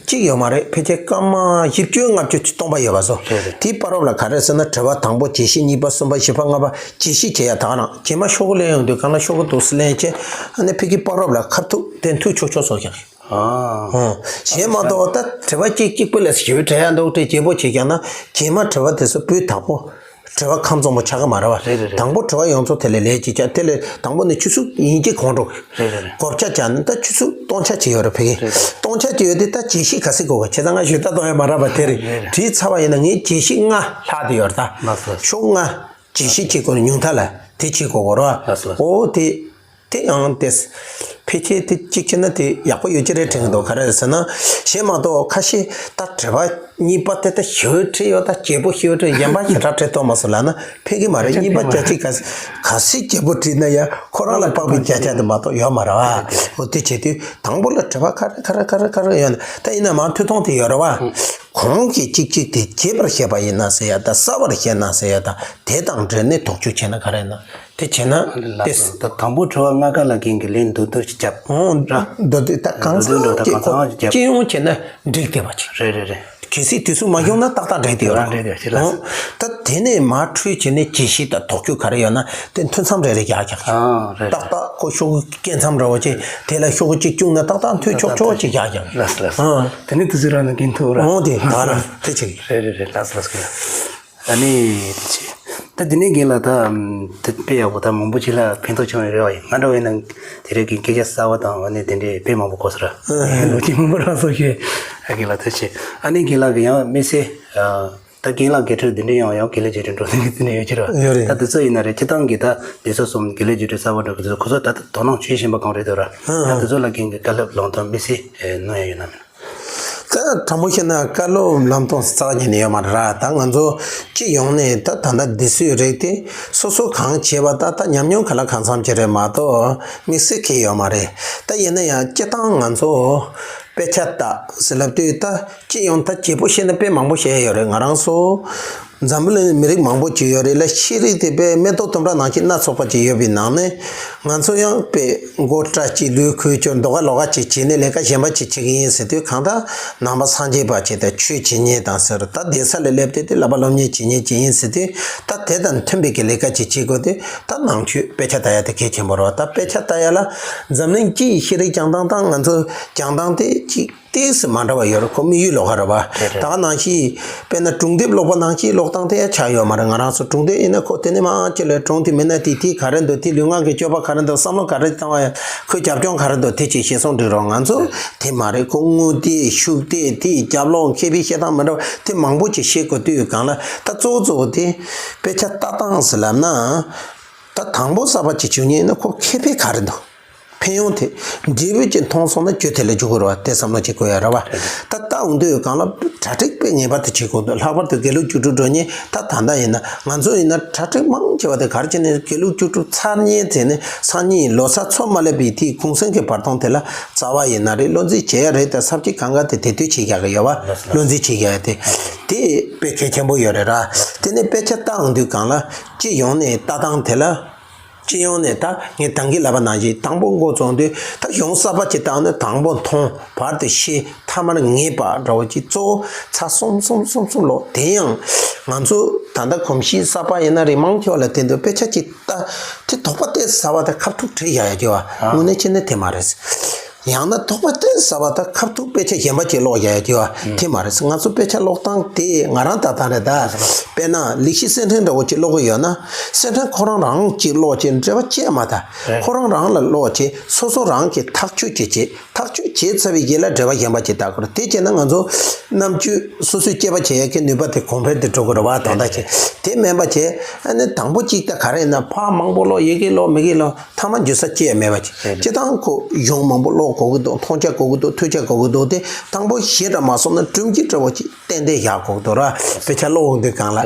གཅིག་ཡོད་མ་རེད། ཕལ་ཆེར་སྐར་མ་བཞི་བཅུ་ལྔ་བཅུ་ཅིག་སྟོང་པ་ཡོད་པ་བཟོ། རེད་རེད། དེའི་བར་རོབ་ལ་ག་རེ་ཟེར་ན་དྲི་བ་དང་པོ་བརྗེད་གཞི་གཉིས་པ་གསུམ་པ་བཞི་པ་ལྔ་པ་བརྗེད་གཞི་བྱེད་ཡ་དག་ནང་རྗེས་མ་ཤོག་གུ་ལེན་ཡོང་དུས་གང་ལ་ཤོག་གུ་འདུག་སེ་ལེན་བྱས་ཨ་ནི་ཕ་གི་བར་རོབ་ལ་ཁ་ཐུག་དེ་མཐུད་ཆོག་ཆོག་བཟོ་ཀྱང་། ཨ། ཨོ། གཞན་མ་གཏོགས་ད་དྲི་བ་གཅིག་གཅིག་པུ་ལ་ཞིབ་འབྲི་ཡ་འདུག་དྲི་བརྗེ་པོ་བྱེད་ཀྱང་ན་རྗེས་མ་དྲི་བ་དེ་ཚོ་སྤུས་དག་པོ། དྲི་བ་ཁམས་ཚང་པོ་ཆགས་ཀྱི་མ་རེད་བ། རེད་རེད་རེད། དང་པོ་དྲི་བ་ཡོངས་རྫོགས་དེ་ལས་ལས་ཀྱི་བྱ་དེ་ལས་དང་པོ་ནས་ཆུ་ཚོད་ཡིན་གཅིག་གོང་འགྲོ། རེད་རེད་རེད། བགོ་བྱ་བྱ་ནས་ད་ཆུ་ཚོད་སྟོང་ཆ་ཅིག་ཡོད་རེད་ཕ་གི། རེད་རེད། སྟོང་ཆ་ཅིག་ཡོད་དེ་ད་བརྗེད་གཞི་ག་ཚོད་དགོས་ག་བྱས་ད་ང་ཞུ་ད་གཏོང་ཡ་མ་རག་པ་དེ་རེད། རེད་རེད། བྲིས་ཚར་བ་ཡིན་ན་ངས་བརྗེད་གཞི་ལྔ་ལྷག་དེ་ཡོད་རེད་ད། ལགས་སོ། ཤོག་ལྔ། བརྗེད་གཞི་བྱེད་དགོས་ནས་ཉུང་མཐའ་ལ་དེ་བྱེད་དགོས་གོ་རེད་བ། ལགས་སོ་ལགས་སོ། འོ་དེ། དེ་ཡང་དེ། ཕལ་ཆེར་དེ་གཅིག་བྱས་ན་དེ་ཡག་པོ་ཡོད་ཀྱི་རེད་དྲན་གྱི་འདུག་ག་རེ་ཟེར་ན། གཞན་མ་གཏོགས་ཁ་ཤས་ད་དྲི་བ་གཉིས་པ་དེ་ད་ཞིབ་འབྲི་ཡོད་ད་བརྗེ་པོ་ཞིབ་འབྲི་གཞན་པ་ཞེ་དྲག་འབྲི་ཐུབ་མ་སོང་ལབ་ན་ཕན་གྱི་མ་རེད། གཉིས་པ་བརྒྱ་ཆ་ག་ག་ཚོད་བརྗེ་པོ་བྲིས་ན་ཡང་ཁོ་རང་ལ་དཔག་པའི་བརྒྱ་ཆ་དེ་མ་གཏོགས་ཡོད་མ་རེད་བ། འོ་དེ་བྱེད་དུས་དང་པོ་ལ་དྲི་བ་ག་རེ་ག་རེ་ག་རེ་ག་རེ་ཡོད་ན་ད་ཡིན་ན་མ་ཐུག་ཐུག་དེ་ཡོད་རེད་བ། གོང་གི་གཅིག་གཅིག་དེ་རྒྱས་པར་བཤད་པ་ཡིན་ན་ཟེར་ཡ་ད་གསལ་བར་བཤད་ན་ཟེར་ཡ་ད་དེ་དང་འབྲེལ་ནས་དོགས་གཅོད་བྱས་ན་ག་རེ་ཡིན་ན། དེ་བྱས་ན་ལགས་སོ། ད་དང་པོ་དྲི་བ་ལྔ་ཀ་ལ་རྒན་གྱི་ལན་མདོར་བསྡུས་ཤིག་རྒྱབ། ཨོ། ར། མདོར་བསྡུས་ད་གང་མདོར་བསྡུས་འགྲོ་ད་ཚང་གང་ཚང་ཅིག་རྒྱབ། སྤྱི་ཡོངས་བྱས་ན་འགྲིག་བསྡད་པ་ཅིག་རེད་རེད་རེད། གལ་སྲིད་དུས་ཚོད་མ་ཤོང་ན་ཏག་ཏག་འགྲིག་བསྡད་ཡོད་ར། རེད་རེད་རེད་ལགས་སོ། ཨོ། ད་དེ་ནས་མར་འཕྲོས་བྱས་ནས་དཔྱད་གཞི་དང་དོགས་གཅོད་ག་རེ་ཡོད་ན་དེ་མཐུད་མཚམས་རེ་རེ་རྒྱག་རྒྱག་ཨ་རེད། ཏག་ཏག་ཁོ་ཤོག་གུ་སྐྱེལ་མཚམས་འདྲ་བོ་ཅིག་དེ་ལ་ཤོག་གུ་གཅིག་བཅུག་ན་ཏག་ཏག་མཐུད་ཆོག་ཆོག་ཅིག་རྒྱག་རྒྱག་ལགས་སོ་ལགས་སོ། ཨ། དེ་ནས་དུས་ཚོད་རག་ན་རྒན་ཐུག་ར། ཨོ་དེ་ད་ར་དེ་ཅིག་རེད་རེད་རེད་ལགས་སོ་ལགས་སོ། ཨ་ནི་དེ་ཆེ། ད་དེ་ནས་རྒན་ལགས་ད་དེ་དཔེ་ཡག་པོ་ད་མང་པོ་ཅིག་ལ་ཕན་ཐོགས་བྱུང་བའི་རེ་བ་ཡིན། ང་འདྲ་བའི་ནང་དེ་རིགས་ཀྱི་སྐད་ཆ་གསར་བ་དང་ཨ་ནི་དེ་འདྲའི་དཔེ་མང་པོ་གོ་སོང་ར། ལོ་རྒྱུས་མང་པོ་རག་སོང་ཞེས་རྒན་ལགས་ཐུགས་རྗེ་ཆེ། ཨ་ནི་རྒན་ལགས་ཀྱི་ཡང་དམིགས་བསལ་ད་རྒན་ལགས་དགེ་ཕྲུག་འདི་འདྲའི་ཡང་ཡང་དགེ་ལས་བརྒྱུད་འཕྲིན་འགྲོ་མཁན་གྱི་དེ་འདྲ་ཡོད་ཀྱི་ར། ཡོད་རེད། ད་དེ་ཚོ་ཡིན་ན་རེད་སྤྱིར་བཏང་གི་ད་དེ་ཚོ་གསུམ་དགེ་ལས་བརྒྱུད་འཕྲིན་གསར་བ་འགྲོ་གི་དེ་ཚོ་ཁོ་ཚོ་ད་ལྟ་དོ་སྣང་བྱེད་བཞིན་པ་གང་རེད་འདུག་ར། ད་དེ་ཚོ་ལ་རྒན་གྱི་བཀའ་སློབ་ལམ་སྟོན་དམིགས་བསལ་གནང་ཡ་ཡོད་ན་མེད་ན། ད་དྲང་པོ་བཤད་ན་བཀའ་སློབ་ལམ་སྟོན་རྩ་བ་ཉིད་ནས་ཡོད་མ་རེད་ར། ད་ང་ཚོ་སྤྱི་ཡོངས་ནས་ད་ད་ལྟ་འདི་ཚོའི་རིགས་དེ་སོ་སོ་གང་བྱས་པ་ད་ད་ཉམས་མྱོང་ག་ལ་གང་འཚམ་ཅིག་རེད་མ་གཏོགས་དམིགས་བསལ་གང་ཡོད་མ་རེད། ད་ཡིན་ན་ཡང་སྤྱིར་བཏང་ང་ཚོ་དཔེ་ཆ་ལྟ་ཟེར་ལབ་དུས་ད་སྤྱི་ཡོངས་ད་བརྗེ་པོ་བཤད་ན་དཔེ་མང་པོ་བཤད་ཡོད་རེད། ང་རང་ཚོ་འཛམ་བུ་གླིང་མི་རིགས་མང་པོ་ཅིག་ཡོད་རེད་ལ། ཤེས་རིག་དེ་དཔེ་མེ་ཏོག་ལྟུང་ཕྲ་ནང་བཞིན་སྣ་ཚོགས་པ་ཅིག་ཡོད་པའི་ནང་ནས་ང་ཚོ་ཡང་དཔེ་མགོ་སྐྲ་གཅིག་ལུས་ཁུར་ཅོར་མདོག་ཁ་ལོག་ཁ་ཅིག་བྱས་ནས་ལས་ཀ་གཞན་པ་ཅིག་བྱེད་ཀྱི་ཡིན་ཟེར་དུས་གང་ལྟར་ནང་པ་སངས་རྒྱས་པ་ཅིག་དང་ཆོས་བྱེད་མཁན་དང་ཟེར། ད་གདན་ས་ལ་སླེབས་ཏེ་དེ་བསླབ་པ་སློབ་གཉེར་བྱེད་མཁན་ཅིག་ཡིན་ཟེར་དུས་ད་དེ་དང་མཐུན་པའི་གི་ལས་ཀ་ཅིག་བྱེད་དགོས་དུས་ད་ནང་ཆོས་དཔེ་ཆ་ལྟ་ཡ་དེ་གལ་ཆེན་པོ་རེད་བ། ད་དཔེ་ཆ་ལྟ་ཡ་ལ་འཛམ་གླིང་སྤྱི་ཡི་ཤེས་རིག་སྦྱང་སྟངས་དང་ང་ཚོ་སྦྱང་སྟངས་དེ་གཅིག་ཏོག་ཙམ་མ་འདྲ་བ་ཡོད་རེད། ཁོ་དམིགས་ཡུལ་ལོགས་ཀ་རེད་བ། རེད་རེད། ད་ག་ནང་བཞིན་དཔེར་ན་སྒྲུང་དེབ་ཀློག་པ་ནང་བཞིན་ཀློག་སྟངས་དེ་ཡང་ཆགས་ཡོད་མ་རེད། ང་རང་ཚོ་སྒྲུང་དེབ་ཡིན་ན་ཁོ་དེ་ནས་མང་ཆེ་ལ་སྒྲུང་དེ་མིན་ན་དེ་དེ་ག་རེ་འདུག་དེ་ལུས་ངག་གི་སྤྱོད་པ་ག་རེ་འདུག་བསམ་བློ་ག་རེ་བཏང་བ་ཡང་ཁོས་རྒྱབ་ལྗོངས་ག་རེ་འདུག་དེ་ཅིག་ཤེས་སོང་འགྲིག་རོགས། ང་ཚོ་དེ་མ་རེད། ཁོ་དངོས་དེ་ཤུགས་དེ་དེ་རྒྱབ་ལོགས་མཁས་པའི་བཤད་སྟངས་མི་འདྲ་བ་དེ་མང་པོ་ཅིག་ཤེས་དགོས་དུས་གང་ལ་ད་གཙོ་བོ་གཙོ་བོ་དེ་དཔེ་ཆ་ལྟ་སྟངས་ཟེར་ལབ་ན། ད་ ད་དང་པོ་གསར་པ་ཅིག་བྱུང་ཉིན་ནི་ཁོ་ཁེ་ཕན་ག་རེ་འདུག་ཕན་ཡོན་དེ་འབྲས་བུ་ཅིག་མཐོང་སོང་ན་རྒྱུ་དེ་ལ་འཇུག་དགོས་རེད་བ། དེ་བསམ་བློ་ཅིག་དགོས་ཡ་རེད་བ། ད་ལྟ་འོང་དུས་གང་ལ་གྲ་སྒྲིག་དཔེ་ངེས་པར་དུ་བྱེད་དགོས་འདུག་ལྷག་པར་དུ་དགེ་ལུགས་བཅུ་དྲུག་སྒྲུབ་ཉིན་ད་ད་ལྟ་ཡིན་ན་ང་ཚོ་ཡིན་ན་གྲ་སྒྲིག་མང་ཆེ་བ་དེ་ག་རེ་བྱས་ནས་དགེ་ལུགས་བཅུ་དྲུག་ཚར་ཉིན་ཟེར་ནས་སང་ཉིན་ལོ་གསར་ཚོ་མ་སླེབས་པའི་དེའི་གུང་སེང་གི་བར་སྟོང་དེ་ལ་རྩ་བ་ཡིན་ན་རེད། བློ་འཛིན་བྱེད་ཡ་རེད། ད་ས་བཅད་གང་ག་དེ་དེ་དུས་བྱེད་ཡག་གི་ཡོད་བ། བློ་འཛིན་བྱེད་ཡ་དེ་དེ་དཔེ་གལ་ཆེན་པོ་ཡོད་རེད་ར། དེ་ནས་དཔེ་ཆ་ལྟ་འོང་དུས་གང་ལ་སྤྱི་ཡོངས་ནས་ལྟ་སྟངས་དེ་ལ། སྤྱི་ཡོངས་ནས་ད་ངས་ད་གིན་ལབ་པ་ནང་བཞིན་དང་པོ་འགོ་བཙུགས་དུས་ད་གཞུང་གསར་པ་ཅིག་བཏང་ནས་དང་པོ་མཐོང་བར་དུ་ཤེས་ཐ་མར་ངེས་པ་འདྲ་བོ་ཅིག་གཙོ་བོ་ཚར་གསུམ་གསུམ་གསུམ་གསུམ་ཀློག་དེ་ཡང་ང་ཚོ་ད་ལྟ་གོམས་གཤིས་གསར་པ་ཡིན་ན་རེད། མང་ཆེ་བ་ལ་དེ་འདུག་དཔེ་ཆ་ཅིག་ལྟ་དེ་དོགས་པ་གཏད་ཟ་བ་དང་ཁ་ཐུག་བྲིས་བཞག་ཡ་ཅིག་བ། དངོས་གནས་བྱས་ན་དེ་མ་རེད། ཡང་ན་དོགས་པ་གཏད་ཟ་བ་དང་ཁ་ཐུག་དཔེ་ཆ་གཞན་པ་ཅིག་ཀློག་ཡ་ཅིག་བ་དེ་མ་རེད། ང་ཚོ་དཔེ་ཆ་ཀློག་སྟངས་དེ་ང་རང་ད་ལྟ་རེད་ད། དཔེར་ན་ལེགས་བཤད་གསེར་ཕྲེང་འདྲ་བོ་ཅིག་ཀློག་གི་ཡོད་ན་གསེར་ཕྲེང་ཁོ་རང་རང་ཅིག་ཀློག་ཅིག་འགྲེལ་པ་བྱས་མ་ད། ཁོ་རང་རང་ལ་ཀློག་ཅིག་སོ་སོ་རང་གིས་ཐག་གཅོད་ཅིག་བྱེད། ཐག་གཅོད་བྱས་ཚར་བའི་རྗེས་ལ་འགྲེལ་པ་གཞན་པ་ཅིག་ལྟ་དགོས་རེད། དེ་བྱས་ན་ང་ཚོ་རྣམ་དཔྱོད་སོ་སོས་དཔྱད་པ་བྱེད་ཡ་གི་ནུས་པ་དེ་གོང་འཕེལ་དུ་འགྲོ་གི་རེད་བ། དོན་དག་ཅིག་དེ་མིན་པ་བྱས་ཨ་ནི་དང་པོ་ཅིག་ད་ག་རེ་ཡིན་ན་ཕར་མང་པོ་ཀློག་ཡི་གེ་ཀློག་མི་གེ་ཀློག་ཐ་མ་འགྱོ་ས་ཅི་ཡང་མེད་པ་ཅིག་སྤྱི་བཏང་ཁོ་གཞུང་མང་པོ་ཀློག་དགོས་ཀྱི་འདུག་མཐོང་རྒྱ་དགོས་ཀྱི་འདུག་ཐོས་རྒྱ་དགོས་ཀྱི་འདུག་དེ་དང་པོ་ཞེ་དྲག་མ་སོང་ན་སྒྲུབ་བྱེད་འདྲ་བོ་ཅིག་ཏན་ཏན་བཞག་དགོས་ཀྱི་འདུག་ར། དཔེ་ཆ་ཀློག་འོང་དུས་གང་ལ།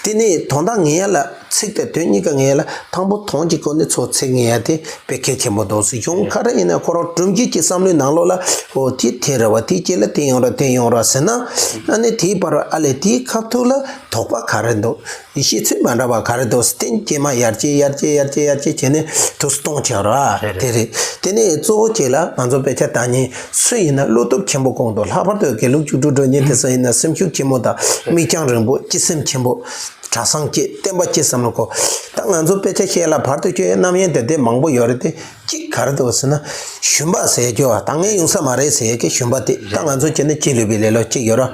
དེ་ནས་དོན་དག་ངེས་ཡ་ལ་ཚིག་དང་དོན་གཉིས་ཀ་ངེས་ཡ་ལ་དང་པོ་དོན་གྱི་སྒོ་ནས་ཚོ་ཚིག་ངེས་ཡ་དེ་དཔེ་གལ་ཆེན་པོ་འདུག་གཞུང་ག་རེ་ཡིན་ན་ཁོ་རང་སྒྲུབ་བྱེད་ཀྱི་བསམ་བློའི་ནང་ལོགས་ལ་འོ་དེ་དེ་རེད་བ། དེའི་རྗེས་ལ་དེ་ཡོང་ར་དེ་ཡོང་ར་ཟེར་ན་ཨ་ནི་དེའི་བར་ཨ་ལས་དེའི་ཁ་ཐུག་ལ་དོགས་པ་ག་རེ་འདུག་ཤེས་ཚུལ་མ་འདྲ་བ་ག་རེ་འདུག་སྟེང་སྐྱེས་མ་ཡར་སྐྱེས་ཡར་སྐྱེས་ཡར་སྐྱེས་ཡར་སྐྱེས་བྱས་ནས་དུ་སྟོང་ཆགས་ར། རེད་དེ་རེད། དེ་ནས་གཙོ་བོ་བྱས་ལ་ང་ཚོ་དཔེ་ཆ་ལྟ་ཉིན་སུ་ཡིན་ན་བློ་སྟོབས་ཆེན་པོ་གོང་དུ་ལྷག་པར་དུ་དགེ་ལུགས་བཅུ་དྲུག་སྒྲུབ་ཉིན་དེ་ཚོ་ཡིན་ན་སེམས་ཤུགས་ཆེན་པོ་དང་མིག་རྒྱང་རིང་པོ་སྤྱི་སེམས་ཆེན་པོ་གྲྭ་ཚང་སྐྱེས་བསྟན་པ་སྐྱེས་བསམ་བློ་གོ་ད་ང་ཚོ་དཔེ་ཆ་བཤད་ལ་བར་དུ་བཅོས་རྣམ་གཡེང་དེ་དེ་མང་པོ་ཡོད་རེད་དེ་གཅིག་ག་རེ་འདུག་ཟེར་ན་ཞུམ་པ་ཟེར་རྒྱུ་བ་ད་ངས་ཡོང་ས་མ་རེད་ཟེར་ཡས་ཀྱི་ཞུམ་པ་དེ་ད་ང་ཚོ་བྱས་ན་ཅི་ལུས་པའི་ལེ་ལོ་གཅིག་ཡོད་ར།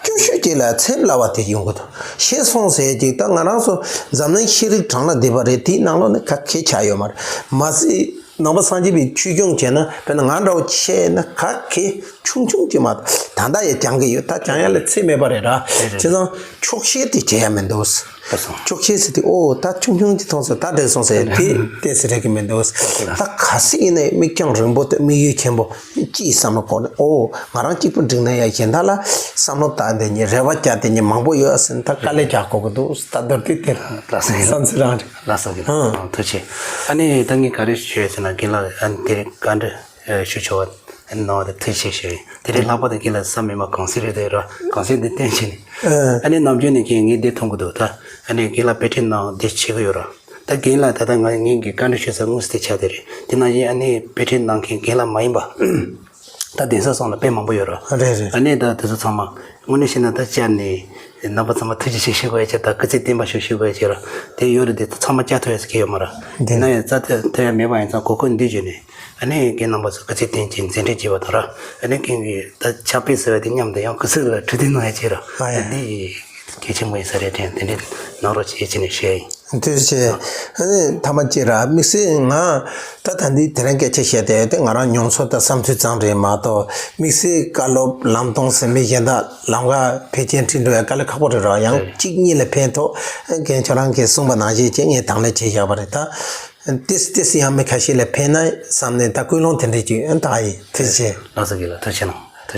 སྐྱོ་ཤོས་ཅིག་ལ་ཚེ་སླ་བ་དེ་ཡོང་གི་འདུག་ཤེས་སོང་ཟེར་ཅིག་ད་ང་རང་ཚོ་འཛམ་གླིང་ཤེས་རིག་གྲངས་ལ་འདེབས་པ་རེད། དེའི་ནང་ལོགས་ནས་ག་གེ་ཆགས་ཡོད་མ་རེད། མ་ཟད་ནང་པ་སངས་རྒྱས་པའི་ཆོས་སྐྱོང་བྱས་ན་དཔེར་ན་ང་འདྲ་བོ་བྱས་ན་ག་གེ་ཆུང་ཆུང་ཅིག་མ་གཏོགས་ད་ལྟ་ཡང་སྦྱང་གི་ཡོད། ད་སྦྱང་ཡ་ལ་ཚེ་མེད་པ་རེད་ར། རེད་རེད། བྱས་ཙང་ཆོག་ཤེས་དེ་བྱེད་ཡ་མི་འདུག་ལགས་སོ། ཆོག་ཤེས་ཟེར་དུས་ཨོ་ད་ཆུང་ཆུང་ཅིག་མཐོང་སོང་ད་འགྲིག་སོང་ཟེར་དེ་ཏོག་ཙམ་རེད་ཀྱི་མི་འདུག་ད་ག་ཟེ་ཡིན་ནའི་མིག་རྒྱང་རིང་པོ་དང་དམིགས་ཡུལ་ཆེན་པོ་ཅིའི་བསམ་བློ་འཁོར་ནས་ཨོ་ང་རང་གཅིག་པུ་འགྲིག་ན་ཡང་གཞན་དག་ལ་བསམ་བློ་བཏང་བསྡད་མཁན་རེ་བ་བརྒྱབ་བསྡད་མཁན་མང་པོ་ཡོད་ཟེར་ནས་ད་དཀའ་ལས་རྒྱག་དགོས་ཀྱི་འདུག་ད་མདོར་བསྡུས་དེ་རང་ལགས་སོ་ཡིན། བསམ་ཚུལ་རང་རེད། ལགས་སོ་ཡིན། ཨང་། ཐུགས་རྗེ་ཆེ། ཨ་ནི་ད་ངས་ག་རེ་ཞུ་ཡ་ཟེར་ན་རྒན་ལགས་ཨ་ནི་དེ་རིང་བཀའ་འདྲི་ཞུ་ཆོག་པ་གནང་བ་དེ་ཐུགས་རྗེ་ཆེ་ཞུ་ཡིན། དེ་རིང་ལྷག་པར་དུ་རྒན་ལགས་བསམ་མེད་མ་གང་ཟེར་རེད་དེ་ར་གང་ཟེར་འདི་བསྟན་བྱས་ནས། ཨ་ནི་ནམ་རྒྱུན་ནས་ཀྱི་ངས་འདི་མཐོང་གི་འདུག་ད་ཨ་ནི་རྒན་ལགས་དཔེ་ཁྲིད་གནང་འདི་བྱེད་ཀྱི་ཡོད་ར། ད་རྒན་ལགས་ད་ལྟ་ང་ངེད་ཀྱི་བཀའ་འདྲི་ཞུ་ས་དངོས་སུ་དེ་ཆགས་དེ་རེད། དེ་ནང་བཞིན་ཨ་ནི་དཔེ་ཁྲིད་གནང་མཁན་རྒན་ལགས་མ་ཡིན་པ་ད་གདན་ས་སོང་ལ་དཔེ་མང་པོ་ཡོད་ར། རེད་རེད། ཨ་ནི་ད་དེ་ཚོ་ཚང་མ་དངོས་གནས་བཤད་ན་ད་བཅར་ནས་རྣམ་པ་ཚང་མ་ཐུགས་རྗེ་ཆེ་ཞུ་དགོས་ཡ་ཆེ་ད་སྐུ་ཚེ་བརྟན་པ་ཞུ་ཞུ་དགོས་ཡ་ཆེ་ར། དེ་ཡོད་རེད་དེ་ཚང་མ་བཅར་ཐུབ་ཡ་ཟེར་གྱི་ཡོད་མ་ར། དེ་ན་ཡང་བཅར་ཐུབ་ཐུབ་ཡ་མེད་པ་ཡིན་ཙང་གོ་སྐབས་འདི་བརྒྱུད་ནས་ཨ་ནི་རྒན་རྣམ་པ་ཚོ་སྐུ་ཚེ་བརྟན་ཅིང་མཛད་འཕྲིན་རྒྱས་པ་དང་ར། ཨ་ནི་རྒན་གྱིས་ད་ཕྱག་དཔེ་ཟེར་བ་དེ་མཉམ་དུ་ཡང་སྐུ་ཚེ་ལ་གྲོས་བསྡུར་གནང་ཡ་ཆེ་ར། ཨ་ཡ། འདི་གལ་ཆེན་པོ་ཡིན་ས་རེད་དྲན་དེ་འདྲའི་གནང་རོགས་བྱེད་ཅེས་ནས་ཞུ་ཡ་ཡིན། ཐུགས་རྗེ་ཆེ། ཨ་ནི་ཐ་མ་གཅིག་ར་དམིགས་བསལ་ང་ད་ད་འདི་དེ་རིང་སྐད་ཆ་བཤད་དེ་དེ་ང་རང་མྱོང་ཚོར་དང་བསམ་ཚུལ་ཙམ་རེད་མ་གཏོགས་དམིགས་བསལ་བཀའ་སློབ་ལམ་སྟོན་ཟེར་མི་གཞན་དག་ལམ་ཁ་ཕལ་ཆེར་ཁྲིད་འགྲོ་ཡ་དཀའ་ལས་ཁག་པོ་རེད་ར། ཡང་གཅིག་གཉིས་ལ་ཕན་ཐོགས་རྒན་ཁྱོད་རང་གིས་གསུངས་པ་ནང་བཞིན་བྱས་ངས་དང་ལེན་བྱས་བཞག་པ་རེད་ད། ཏིས་ཏིས་ཡང་མི་ཁ་ཤས་ལ་ཕན་ན་བསམ་ནས་ད་ཀུན་སློང་དེ་འདྲ་ཅིག་ཡོད་ད་ཡིན། ཐུགས་རྗེ་ཆེ། ལགས་སོ་རྒན་ལགས་ཐུགས་རྗེ་གནང་།